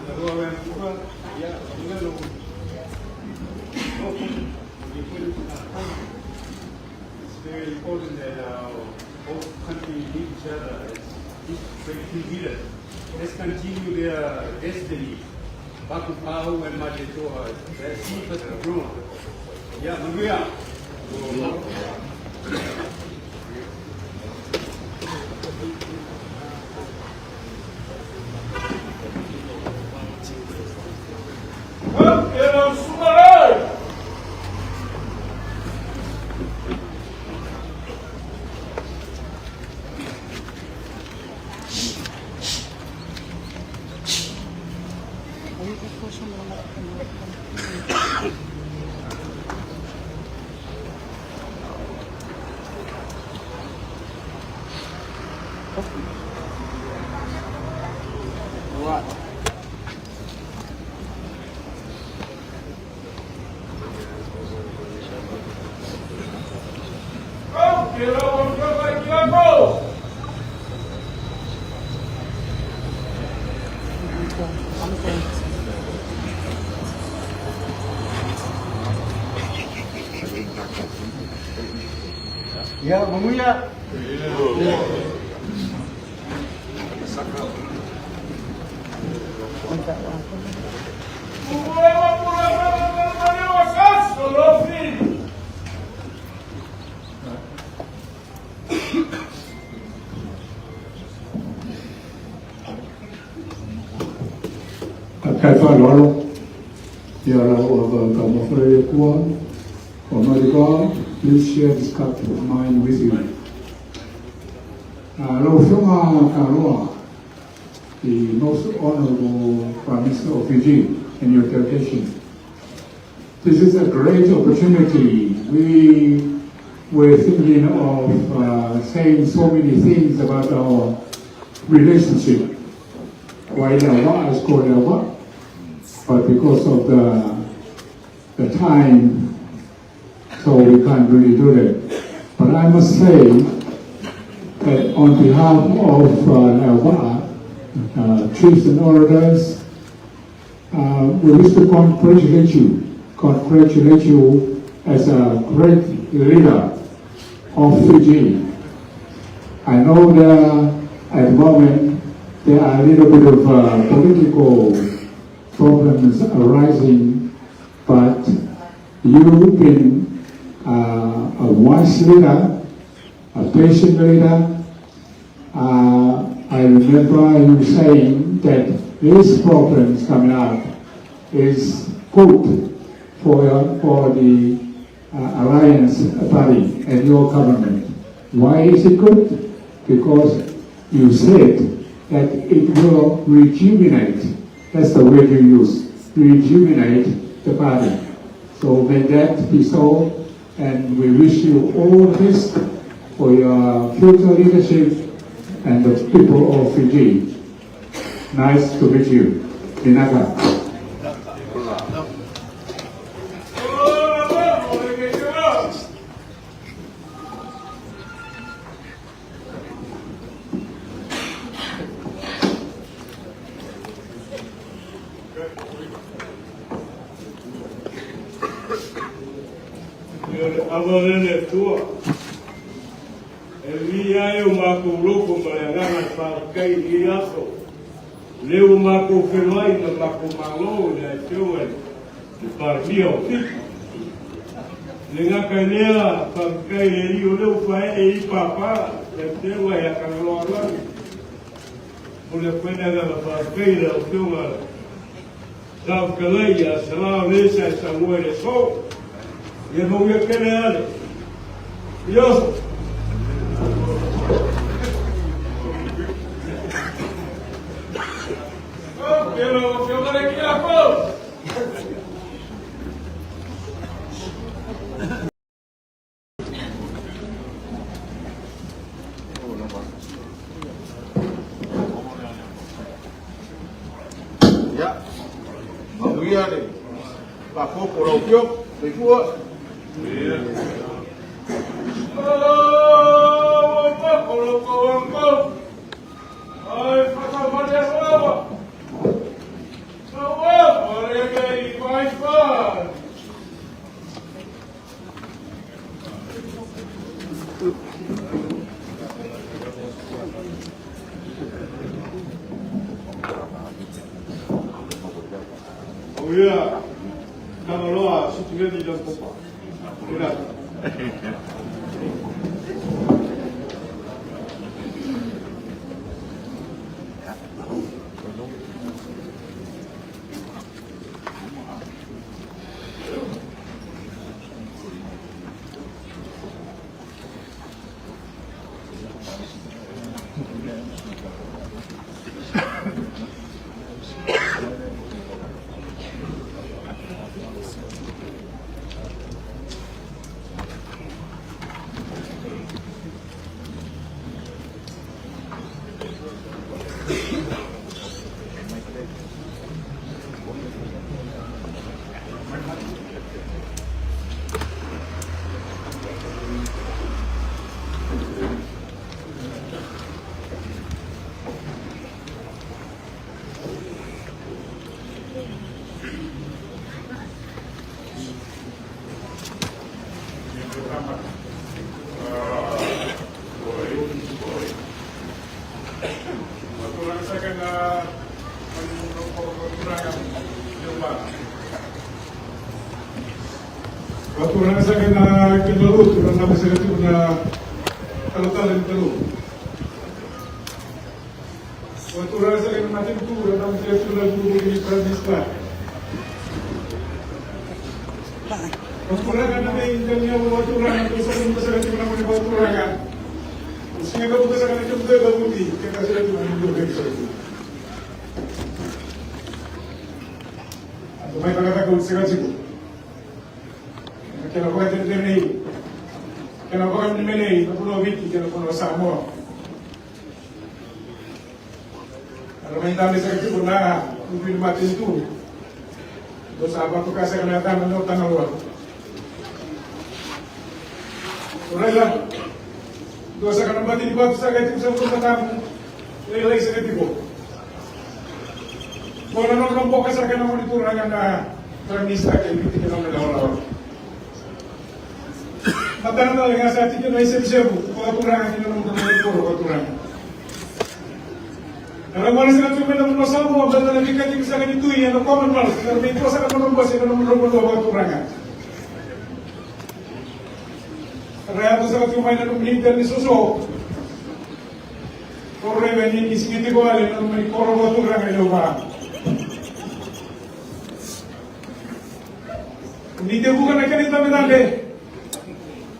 Tangaroa Rabuka, ia, manuia lou nofo, manuia foi le tausaga. It's very important that both countries meet each other as great two leaders. Let's continue their destiny. Vakupahu and Malietoa, that seed must be grown. Ia, manuia. Ia, manuia. Faafetai faaaloalo ia lau ava taumafa e le Atua. Almighty God, please share this cup of mine with you. Lau Afioga Tagaloa, the Most Honorable Prime Minister of Fiji and your delegation. This is a great opportunity. We were thinking of saying so many things about our relationship. Why Lewa is called Lewa, but because of the time, so we can't really do that. But I must say that on behalf of Lewa, chiefs and elders, we wish to congratulate you as a great leader of Fiji. I know that at the moment there are a little bit of political problems arising, but you've been a wise leader, a patient leader. I remember you saying that these problems coming up is good for the Alliance Party and your government. Why is it good? Because you said that it will rejuvenate, that's the word you use, rejuvenate the party. So may that be so, and we wish you all the best for your future leadership and the people of Fiji. Nice to meet you. Vinaka. Ia le ava lea le Atua e viia ai o matou lofo ma le agaga faafetai i lenei aso, lea ua matou feiloai ma le matou Malo i le Afioga i le Palemia o Fiti. E le gata i lea, faafetai i le Alii o lea ua paee ai papa, le Afioga ia Tagaloa Lagi. Momoli atu ai le agaga faafetai i lau Afioga Saofetalai ia Sala o le sa e saunoa i le aso. Ia mauia tele ale. Ioso. Lau Afioga le Kiapo. Ia, manuia le faafofoga o lau Afioga. Soifua. Auia, Tagaloa, Sitiveni Dakopa. Obrigado.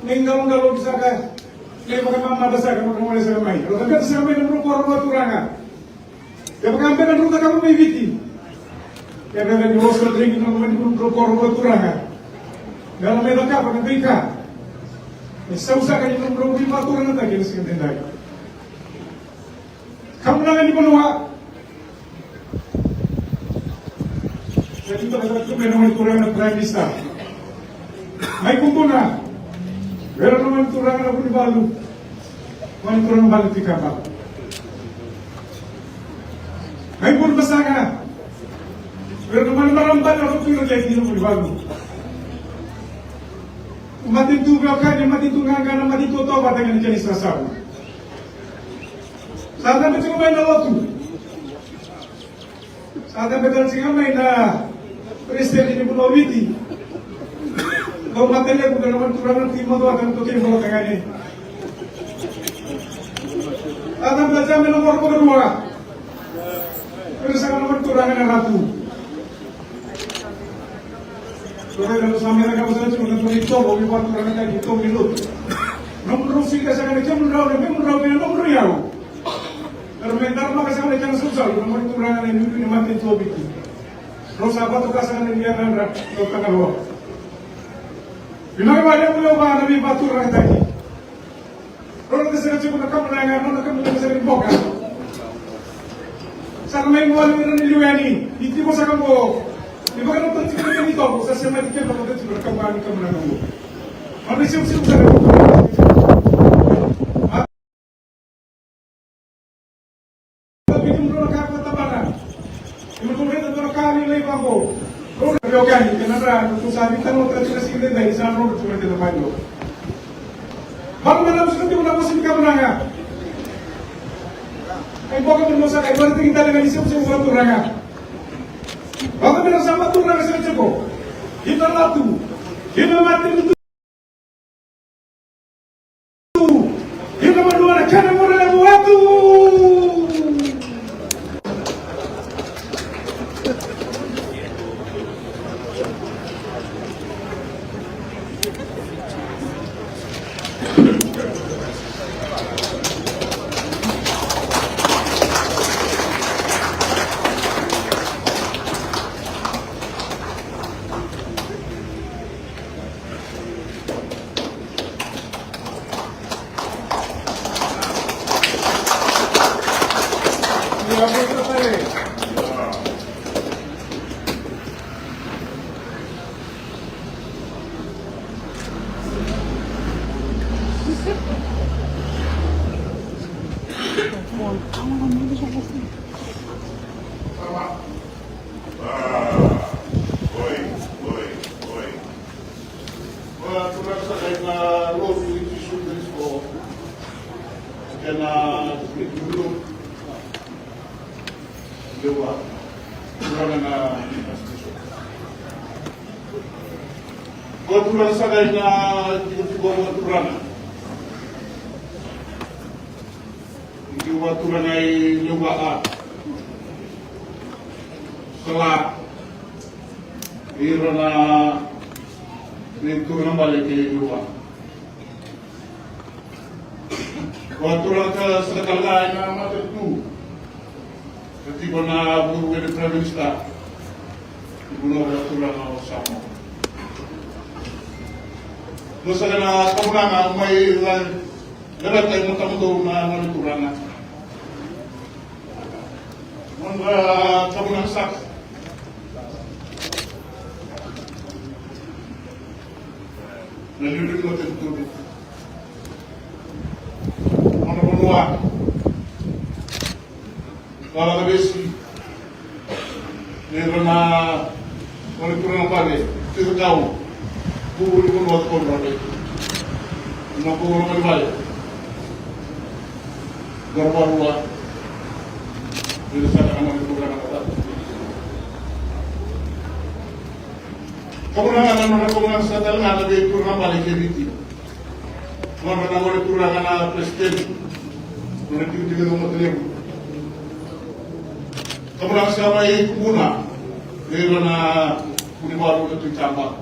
Ngai bisaka ngai maka mama saka maka mole saka mai. Lo kaka saka mai no ko ro turanga. Ya maka ambe na ruta kamu mai viti. Ya bebe ni oso drink no no no ko ro turanga. Ya lo me da ka pa ka. E sa usa ka ni no ro vi turanga ta ke sing tendai. Kamu na ni bonua. Ya kita kata tu menong turanga prime minister. Mai kumpuna. Wera no man turanga na buni balu. Wani turanga balu tikamba. Mai pun basanga. Wera no man maramba na ko piro kay dino buni balu. Mati tu kani mati tu nganga na mati tu to ba dengan kani sasabu. Sa ta mai na lotu. Sa ta betul mai na presiden ini pulau witi. Kau matele bukan naman turang timo to akan to kay mo tangani. Ada belajar nomor kedua. Terus akan nomor turangan ratu. Sore kalau sampai kamu sana cuma nonton itu, mau buat turangan lagi itu milut. Nomor rusi kasi kan itu nomor raw, nomor raw, nomor yau. Permentar maka sa kan susah, nomor turangan ini ini mati itu bitu. Rosa apa tu kasi kan dia kan ro tanggal Bila banyak pulau ba nabi batu orang tadi. Rono kasi kan cuma kamu nangan, rono kamu kasi kan boka. Sa may mo ni ni liwani, iti mo sa kamu. Di ba kan tanti ko ni to, sa sa mati ke ba tanti ko kamu ani kamu nangan mo. Ano siya siya sa kamu. Tapi mo na ka tabana. Yung mo rin na kani lay bako. Rono yo kani kenara tu sabi tano tanti kasi hindi dahil sa rono tu rin na Baru mana musuh nanti una musim kamu nanga. Ay boka mo sa kay wala tingin talaga ni siya siya turanga. Baka meron sama turanga sa ko. Hina latu. Hina mati itu. Hina madua na kana mo na watu. Ya, pues, Oi, oi, oi. Ora turanga sa kay na lotu iti su Kristo. Kena dulu dewa turanga na Ora turanga sa kay na tigo turanga. Iki wa turanga i lewa a. Sela Irona ni turanga balik ke lewa. Wa turanga ka sa kalga na mata tu. Ketika na buru ke Prime Minister. Ibu wa turanga o samo. Musa na kamunanga may lera tayo mo tamudo na manuturanga. Mga kamunang sak. Nalilin mo tudo. Mga bunua. Wala ka besi. Nero na manuturanga pale. Tito kau. Bubuli ko nuwat ko rame. Naku naman bale. Garbarua. Dito sa kanang manuturanga kata. Kamunangan ano na kamunangan sa talaga na di turang balik ke biti. Mga na mo turang na president. Nung nagtitigil ng matulog. Kamunangan sa may kumuna. Dito na kuniwaro na ito tama.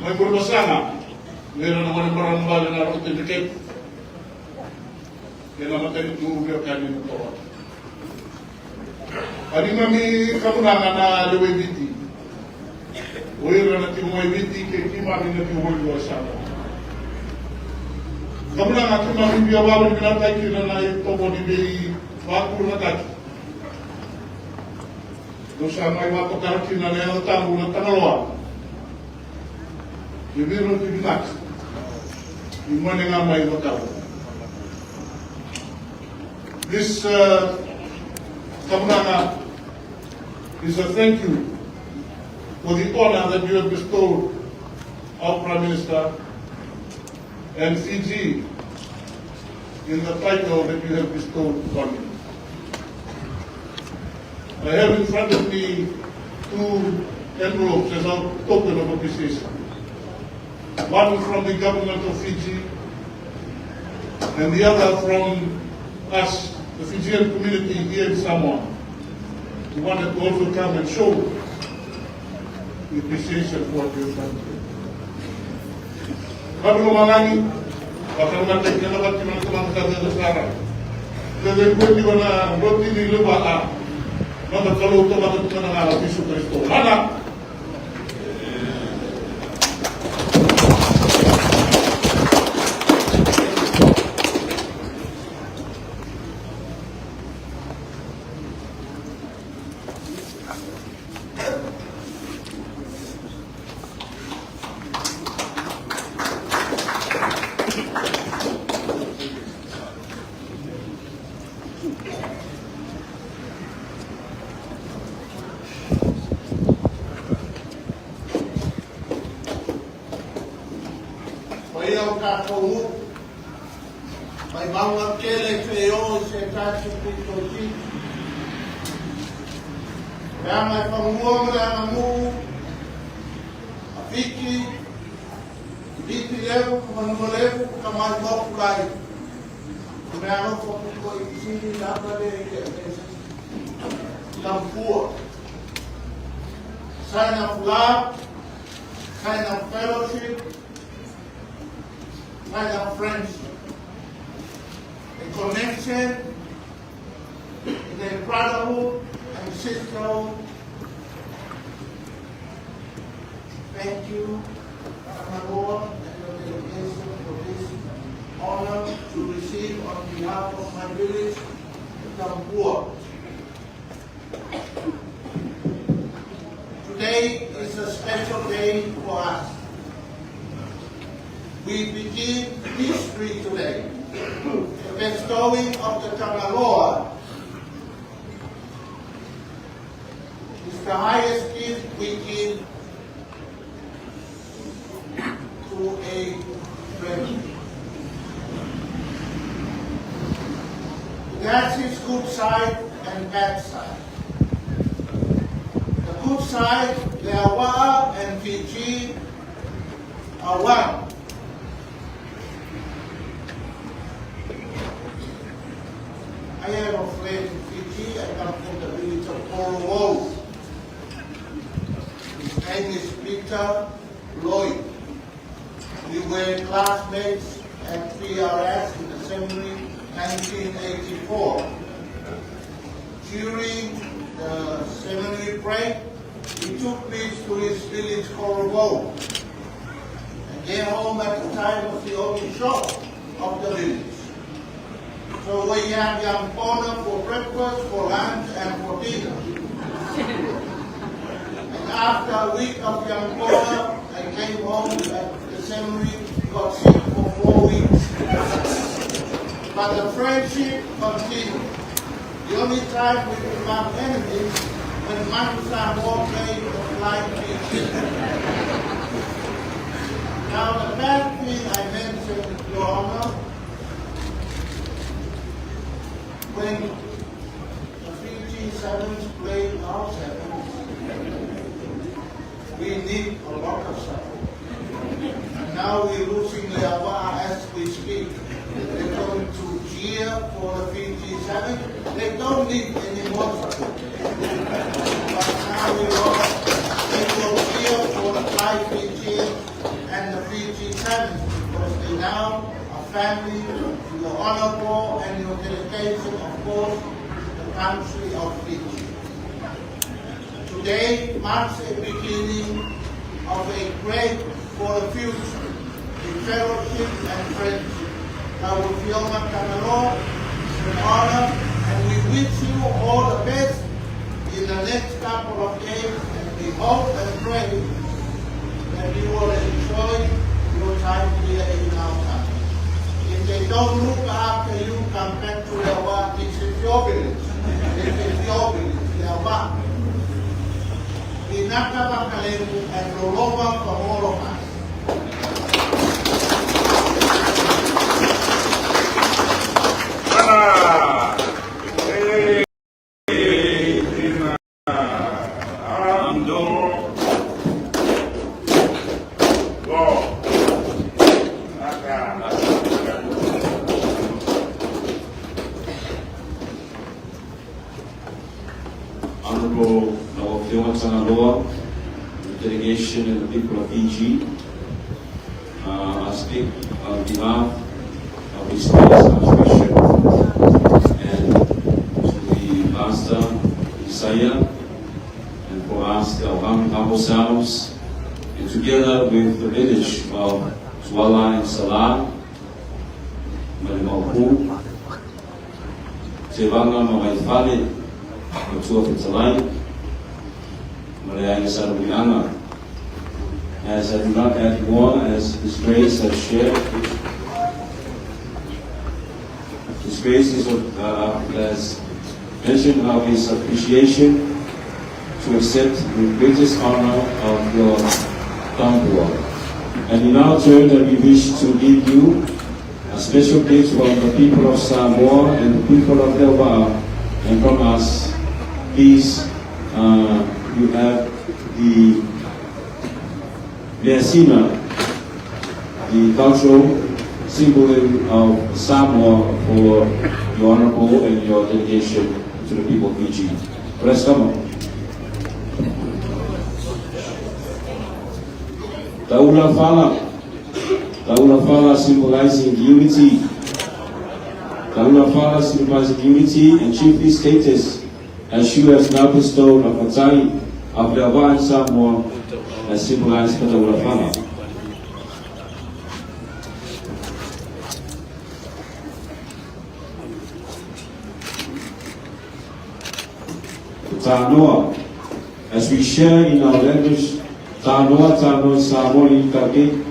May purbasanga. Lera na wale marang bale na rote meke. Kena matay tu leo kani na toa. Ani mami kamunanga na lewe viti. Oira na ti moe viti ke ki mami na ti hoi lua sana. Kamunanga ki mami bia wawe ni na tai ki na na i tomo ni bei wāku na kaki. No sa mai wato karaki na lea tamu na tangaloa. I wiro ki vinaki. I mone ngā mai wakau. This kamunanga is a thank you for the honor that you have bestowed our Prime Minister and Fiji in the title that you have bestowed on him. I have in front of me two envelopes as a token of appreciation. One from the government of Fiji and the other from us, the Fijian community here in Samoa, who wanted to also come and show the appreciation for what you have done here. Kabilo mangangi, wakalunga te kena wati mana tamanga ka te sara. Te te koe ni wana roti ni lewa a, mata kalo to mata tukana ngā Jisu Kristo. Hana! Paia o tātou u, mai maunga tele te o i se tasi pito ti. Mea mai whangua ma le angamū, a whiti, i viti leu, ka manua leu, ka mai moku lai. Mea alofa pito i sini lapa le i le tampua. Sign of love, sign of fellowship, sign of friendship. A connection in a brotherhood and sisterhood. Thank you, Tagaloa, and your delegation for this honor to receive on behalf of my village, Tampua. Today is a special day for us. We begin history today. The bestowing of the Tagaloa is the highest gift we give to a friend. It has its good side and bad side. The good side, Leaua and Fiji are one. I have a friend in Fiji. I come from the village of Korovou. His name is Peter Lloyd. We were classmates at 3RS in the seminary 1984. During the seminary break, he took me to his village Korovou. And their home at the time was the only shop of the village. So we had yampono for breakfast, for lunch, and for dinner. And after a week of yampono, I came home at the seminary, got sick for 4 weeks. But the friendship continued. The only time we become enemies when Manu Samoa played the flying Fiji. Now the bad thing I mentioned, Your Honor, when the Fiji Sevens played our Sevens, we need a lot of support. And now we're losing Leaua as we speak. They're going to cheer for the Fiji Sevens. They don't need any more support. But now we lost. They will cheer for the Fly Fiji and the Fiji Sevens. family, to your honorable and your delegation, of course, the country of Fiji. Today marks a beginning of a great for the future in fellowship and friendship. Lau Afioga Tagaloa, it's an honor, and we wish you all the best in the next couple of days, and we hope and pray that you will enjoy your time here in our country. If they don't look after you, come back to Leauva'a. This is your village. This is your village, Leauva'a. Vinaka Vakalevu and Lolova from all of us. Honorable Lau Afioga Tagaloa, the delegation and the people of Fiji, I speak on behalf of His Grace Archbishop and to the Pastor Isaiah, and for us, our humble selves, and together with the village of Tuala and Salah, ma le Maopu, Tevaga ma Vaifale, Matua Fetalai, ma le Aiga Sa Ramuiaga. As I do not add more, as His Grace has shared, His Grace has mentioned of his appreciation to accept the greatest honor of your Tabua. And in our turn that we wish to give you a special gift from the people of Samoa and the people of Leauva'a, and from us. Please, you have the Measina, the cultural symbol of Samoa for your honorable and your dedication to the people of Fiji. Bless them. Taula Fala. Taula Fala symbolizing unity. Taula Fala symbolizing unity and chiefly status as you has now bestowed of Matai of Leauva'a and Samoa as symbolized by Taula Fala. Tanoa, as we share in our language, Tanoa, Tanoa, Samoa, Kake,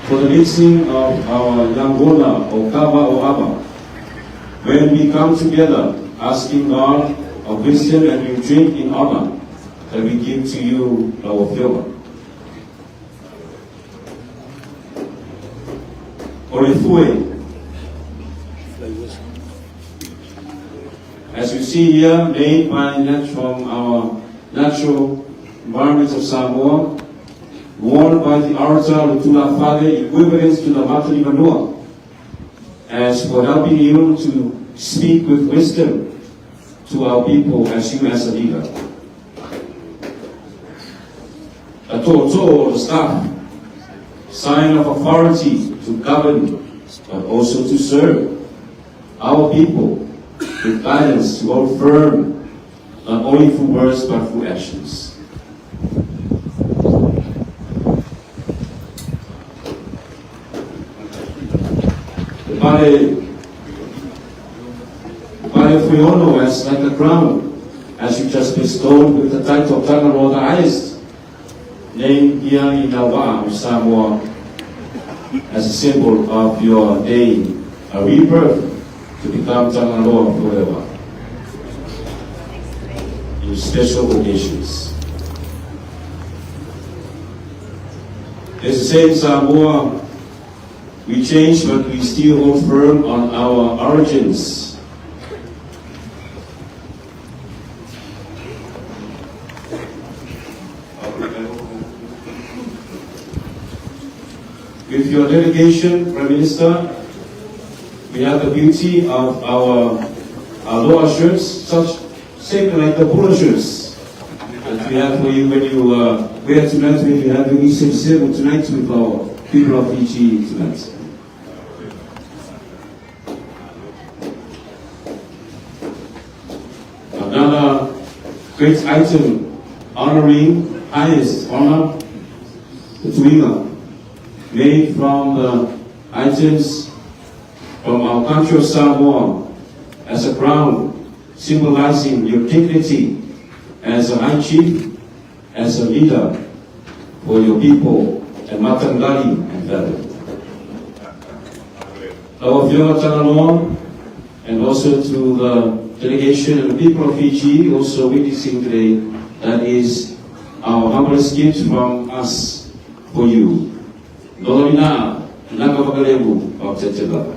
for the mixing of our Yangola or Kava or Abba. When we come together, asking God of wisdom and we drink in honor that we give to you our favor. Orifue, as you see here, made by from our natural environment of Samoa, worn by the orator Lutula Fale, equivalent to the Matani Vanua, as for helping you to speak with wisdom to our people as you as a leader. A toto, the staff, sign of authority to govern, but also to serve our people with guidance to hold firm, not only through words but through actions. The Pale Fuiono as like a crown, as you just bestowed with the title of Tagaloa the highest, named here in Leauva'a, Samoa, as a symbol of your day, a rebirth to become Tagaloa forever, in special occasions. As the same Samoa, we change, but we still hold firm on our origins. With your delegation, Prime Minister, we have the beauty of our lower shirts, such same like the polo shirts that we have for you when you wear tonight, when you have your Eastern tonight with our people of Fiji tonight. Great item honoring highest honor, the Tuiga, made from the items from our country of Samoa as a crown symbolizing your dignity as a high chief, as a leader for your people and Mataqali and family. Lau Afioga Tagaloa, and also to the delegation and the people of Fiji also witnessing today, that is our humblest gift from us for you. Dolomina, Nakavakalevu of Tetela.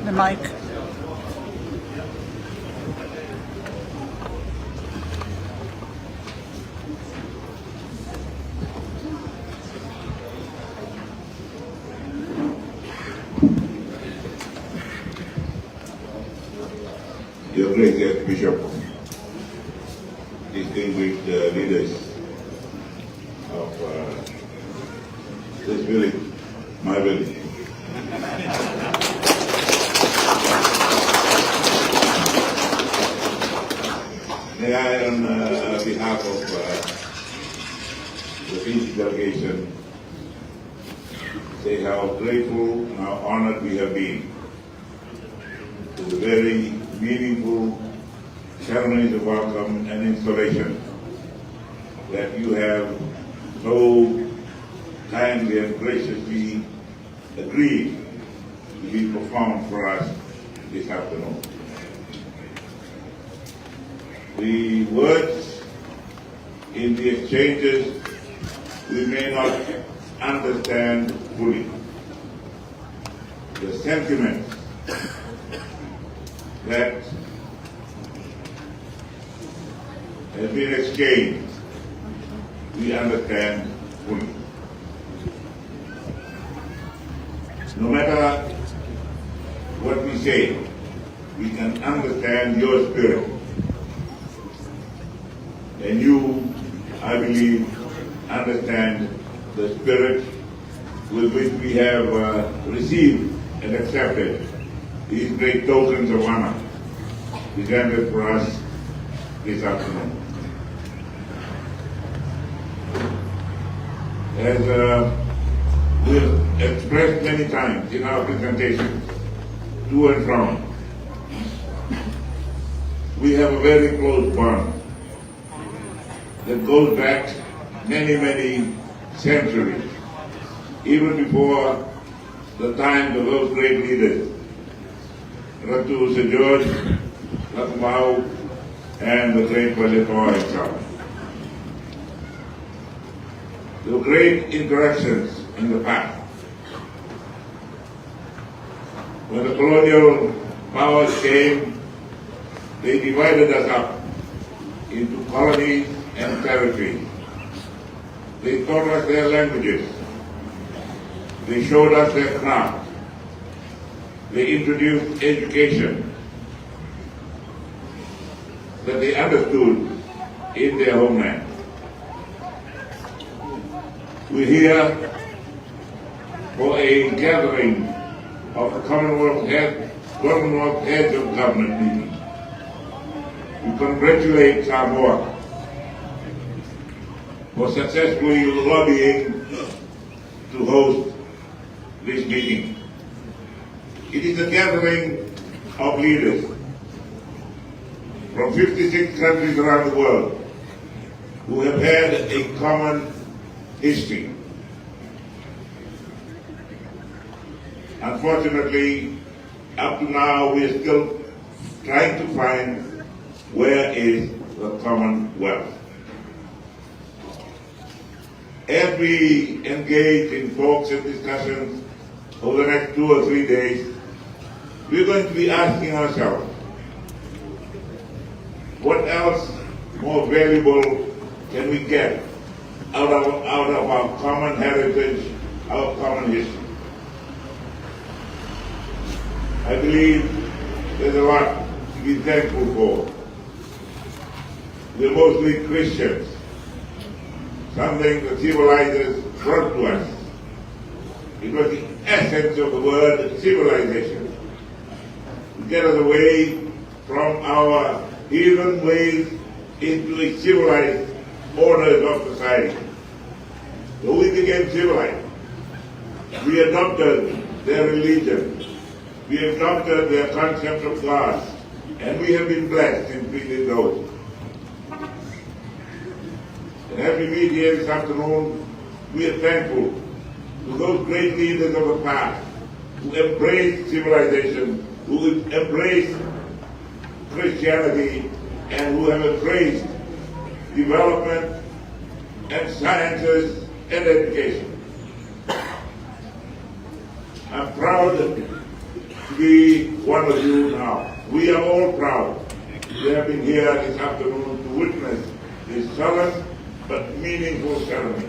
The mic. Your Great Archbishop, distinguished leaders of this village, my village. May I, on delegation say how grateful and how honored we have been to the very meaningful ceremonies of welcome and installation that you have so kindly and graciously agreed to be performed for us this afternoon. The words in the exchanges we may not understand fully. The sentiments that have been exchanged, we understand fully. No matter what we say, we can understand your spirit. And you, I believe, understand the spirit with which we have received and accepted these great tokens of honor presented for us this afternoon. As we have expressed many times in our presentations, to and from, we have a very close bond that goes back many, many centuries, even before the times of those great leaders, Ratu Sir George Cakobau and the great Malietoa himself. There were great interactions in the past. When the colonial powers came, they divided us up into colonies and territories. They taught us their languages. They showed us their craft. They introduced education that they understood in their homeland. We're here for a gathering of the Commonwealth Heads of Government meeting. We congratulate Samoa for successfully lobbying to host this meeting. It is a gathering of leaders from 56 countries around the world who have had a common history. Unfortunately, up to now, we are still trying to find where is the Commonwealth. As we engage in talks and discussions over the next 2 or 3 days, we're going to be asking ourselves, what else more valuable can we get out of our common heritage, our common history? I believe there's a lot to be thankful for. We're mostly Christians, something the civilizers brought to us. It was the essence of the word civilization. To get us away from our heathen ways into a civilized orders of society. So we became civilized. We adopted their religion. We adopted their concept of God. And we have been blessed in we those. And as we meet here this afternoon, we are thankful to those great leaders of the past who embraced civilization, who embraced Christianity, and who have embraced development and sciences and education. I'm proud to be one of you now. We are all proud to have been here this afternoon to witness this solemn but meaningful ceremony.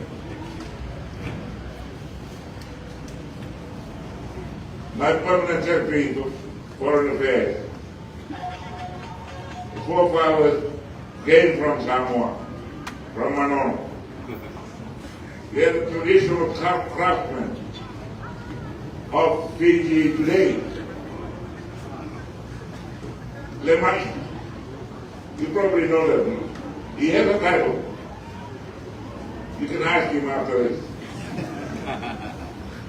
My permanent secretary for Foreign Affairs, the forefathers came from Samoa, from Manono. They are the traditional craftsmen of Fiji today. Lemai, you probably know them. He has a title. You can ask him after this.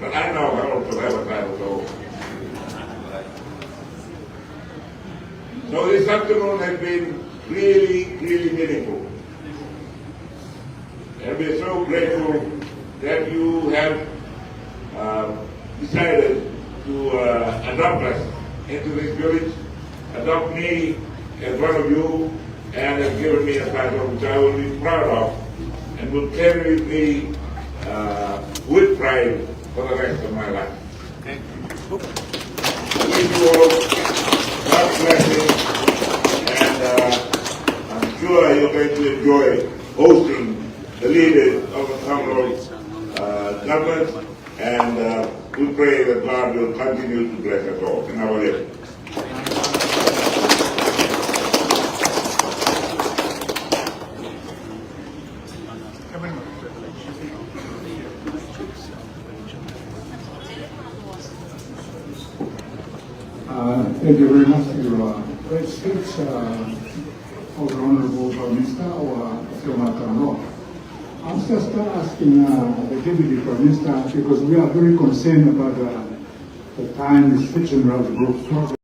But I now also have a title, so. So this afternoon has been really, really meaningful. And we're so grateful that you have decided to adopt us into this village, adopt me as one of you, and have given me a title which I will be proud of and will carry with me with pride for the rest of my life. Wish you all God's blessing, and I'm sure you're going to enjoy hosting the leaders of the Commonwealth government, and we pray that God will continue to bless us all. In our life. Thank you very much for your great speech, our Honorable Prime Minister, or Afioga. I'm just asking the Deputy Prime Minister, because we are very concerned about the time restriction of the group.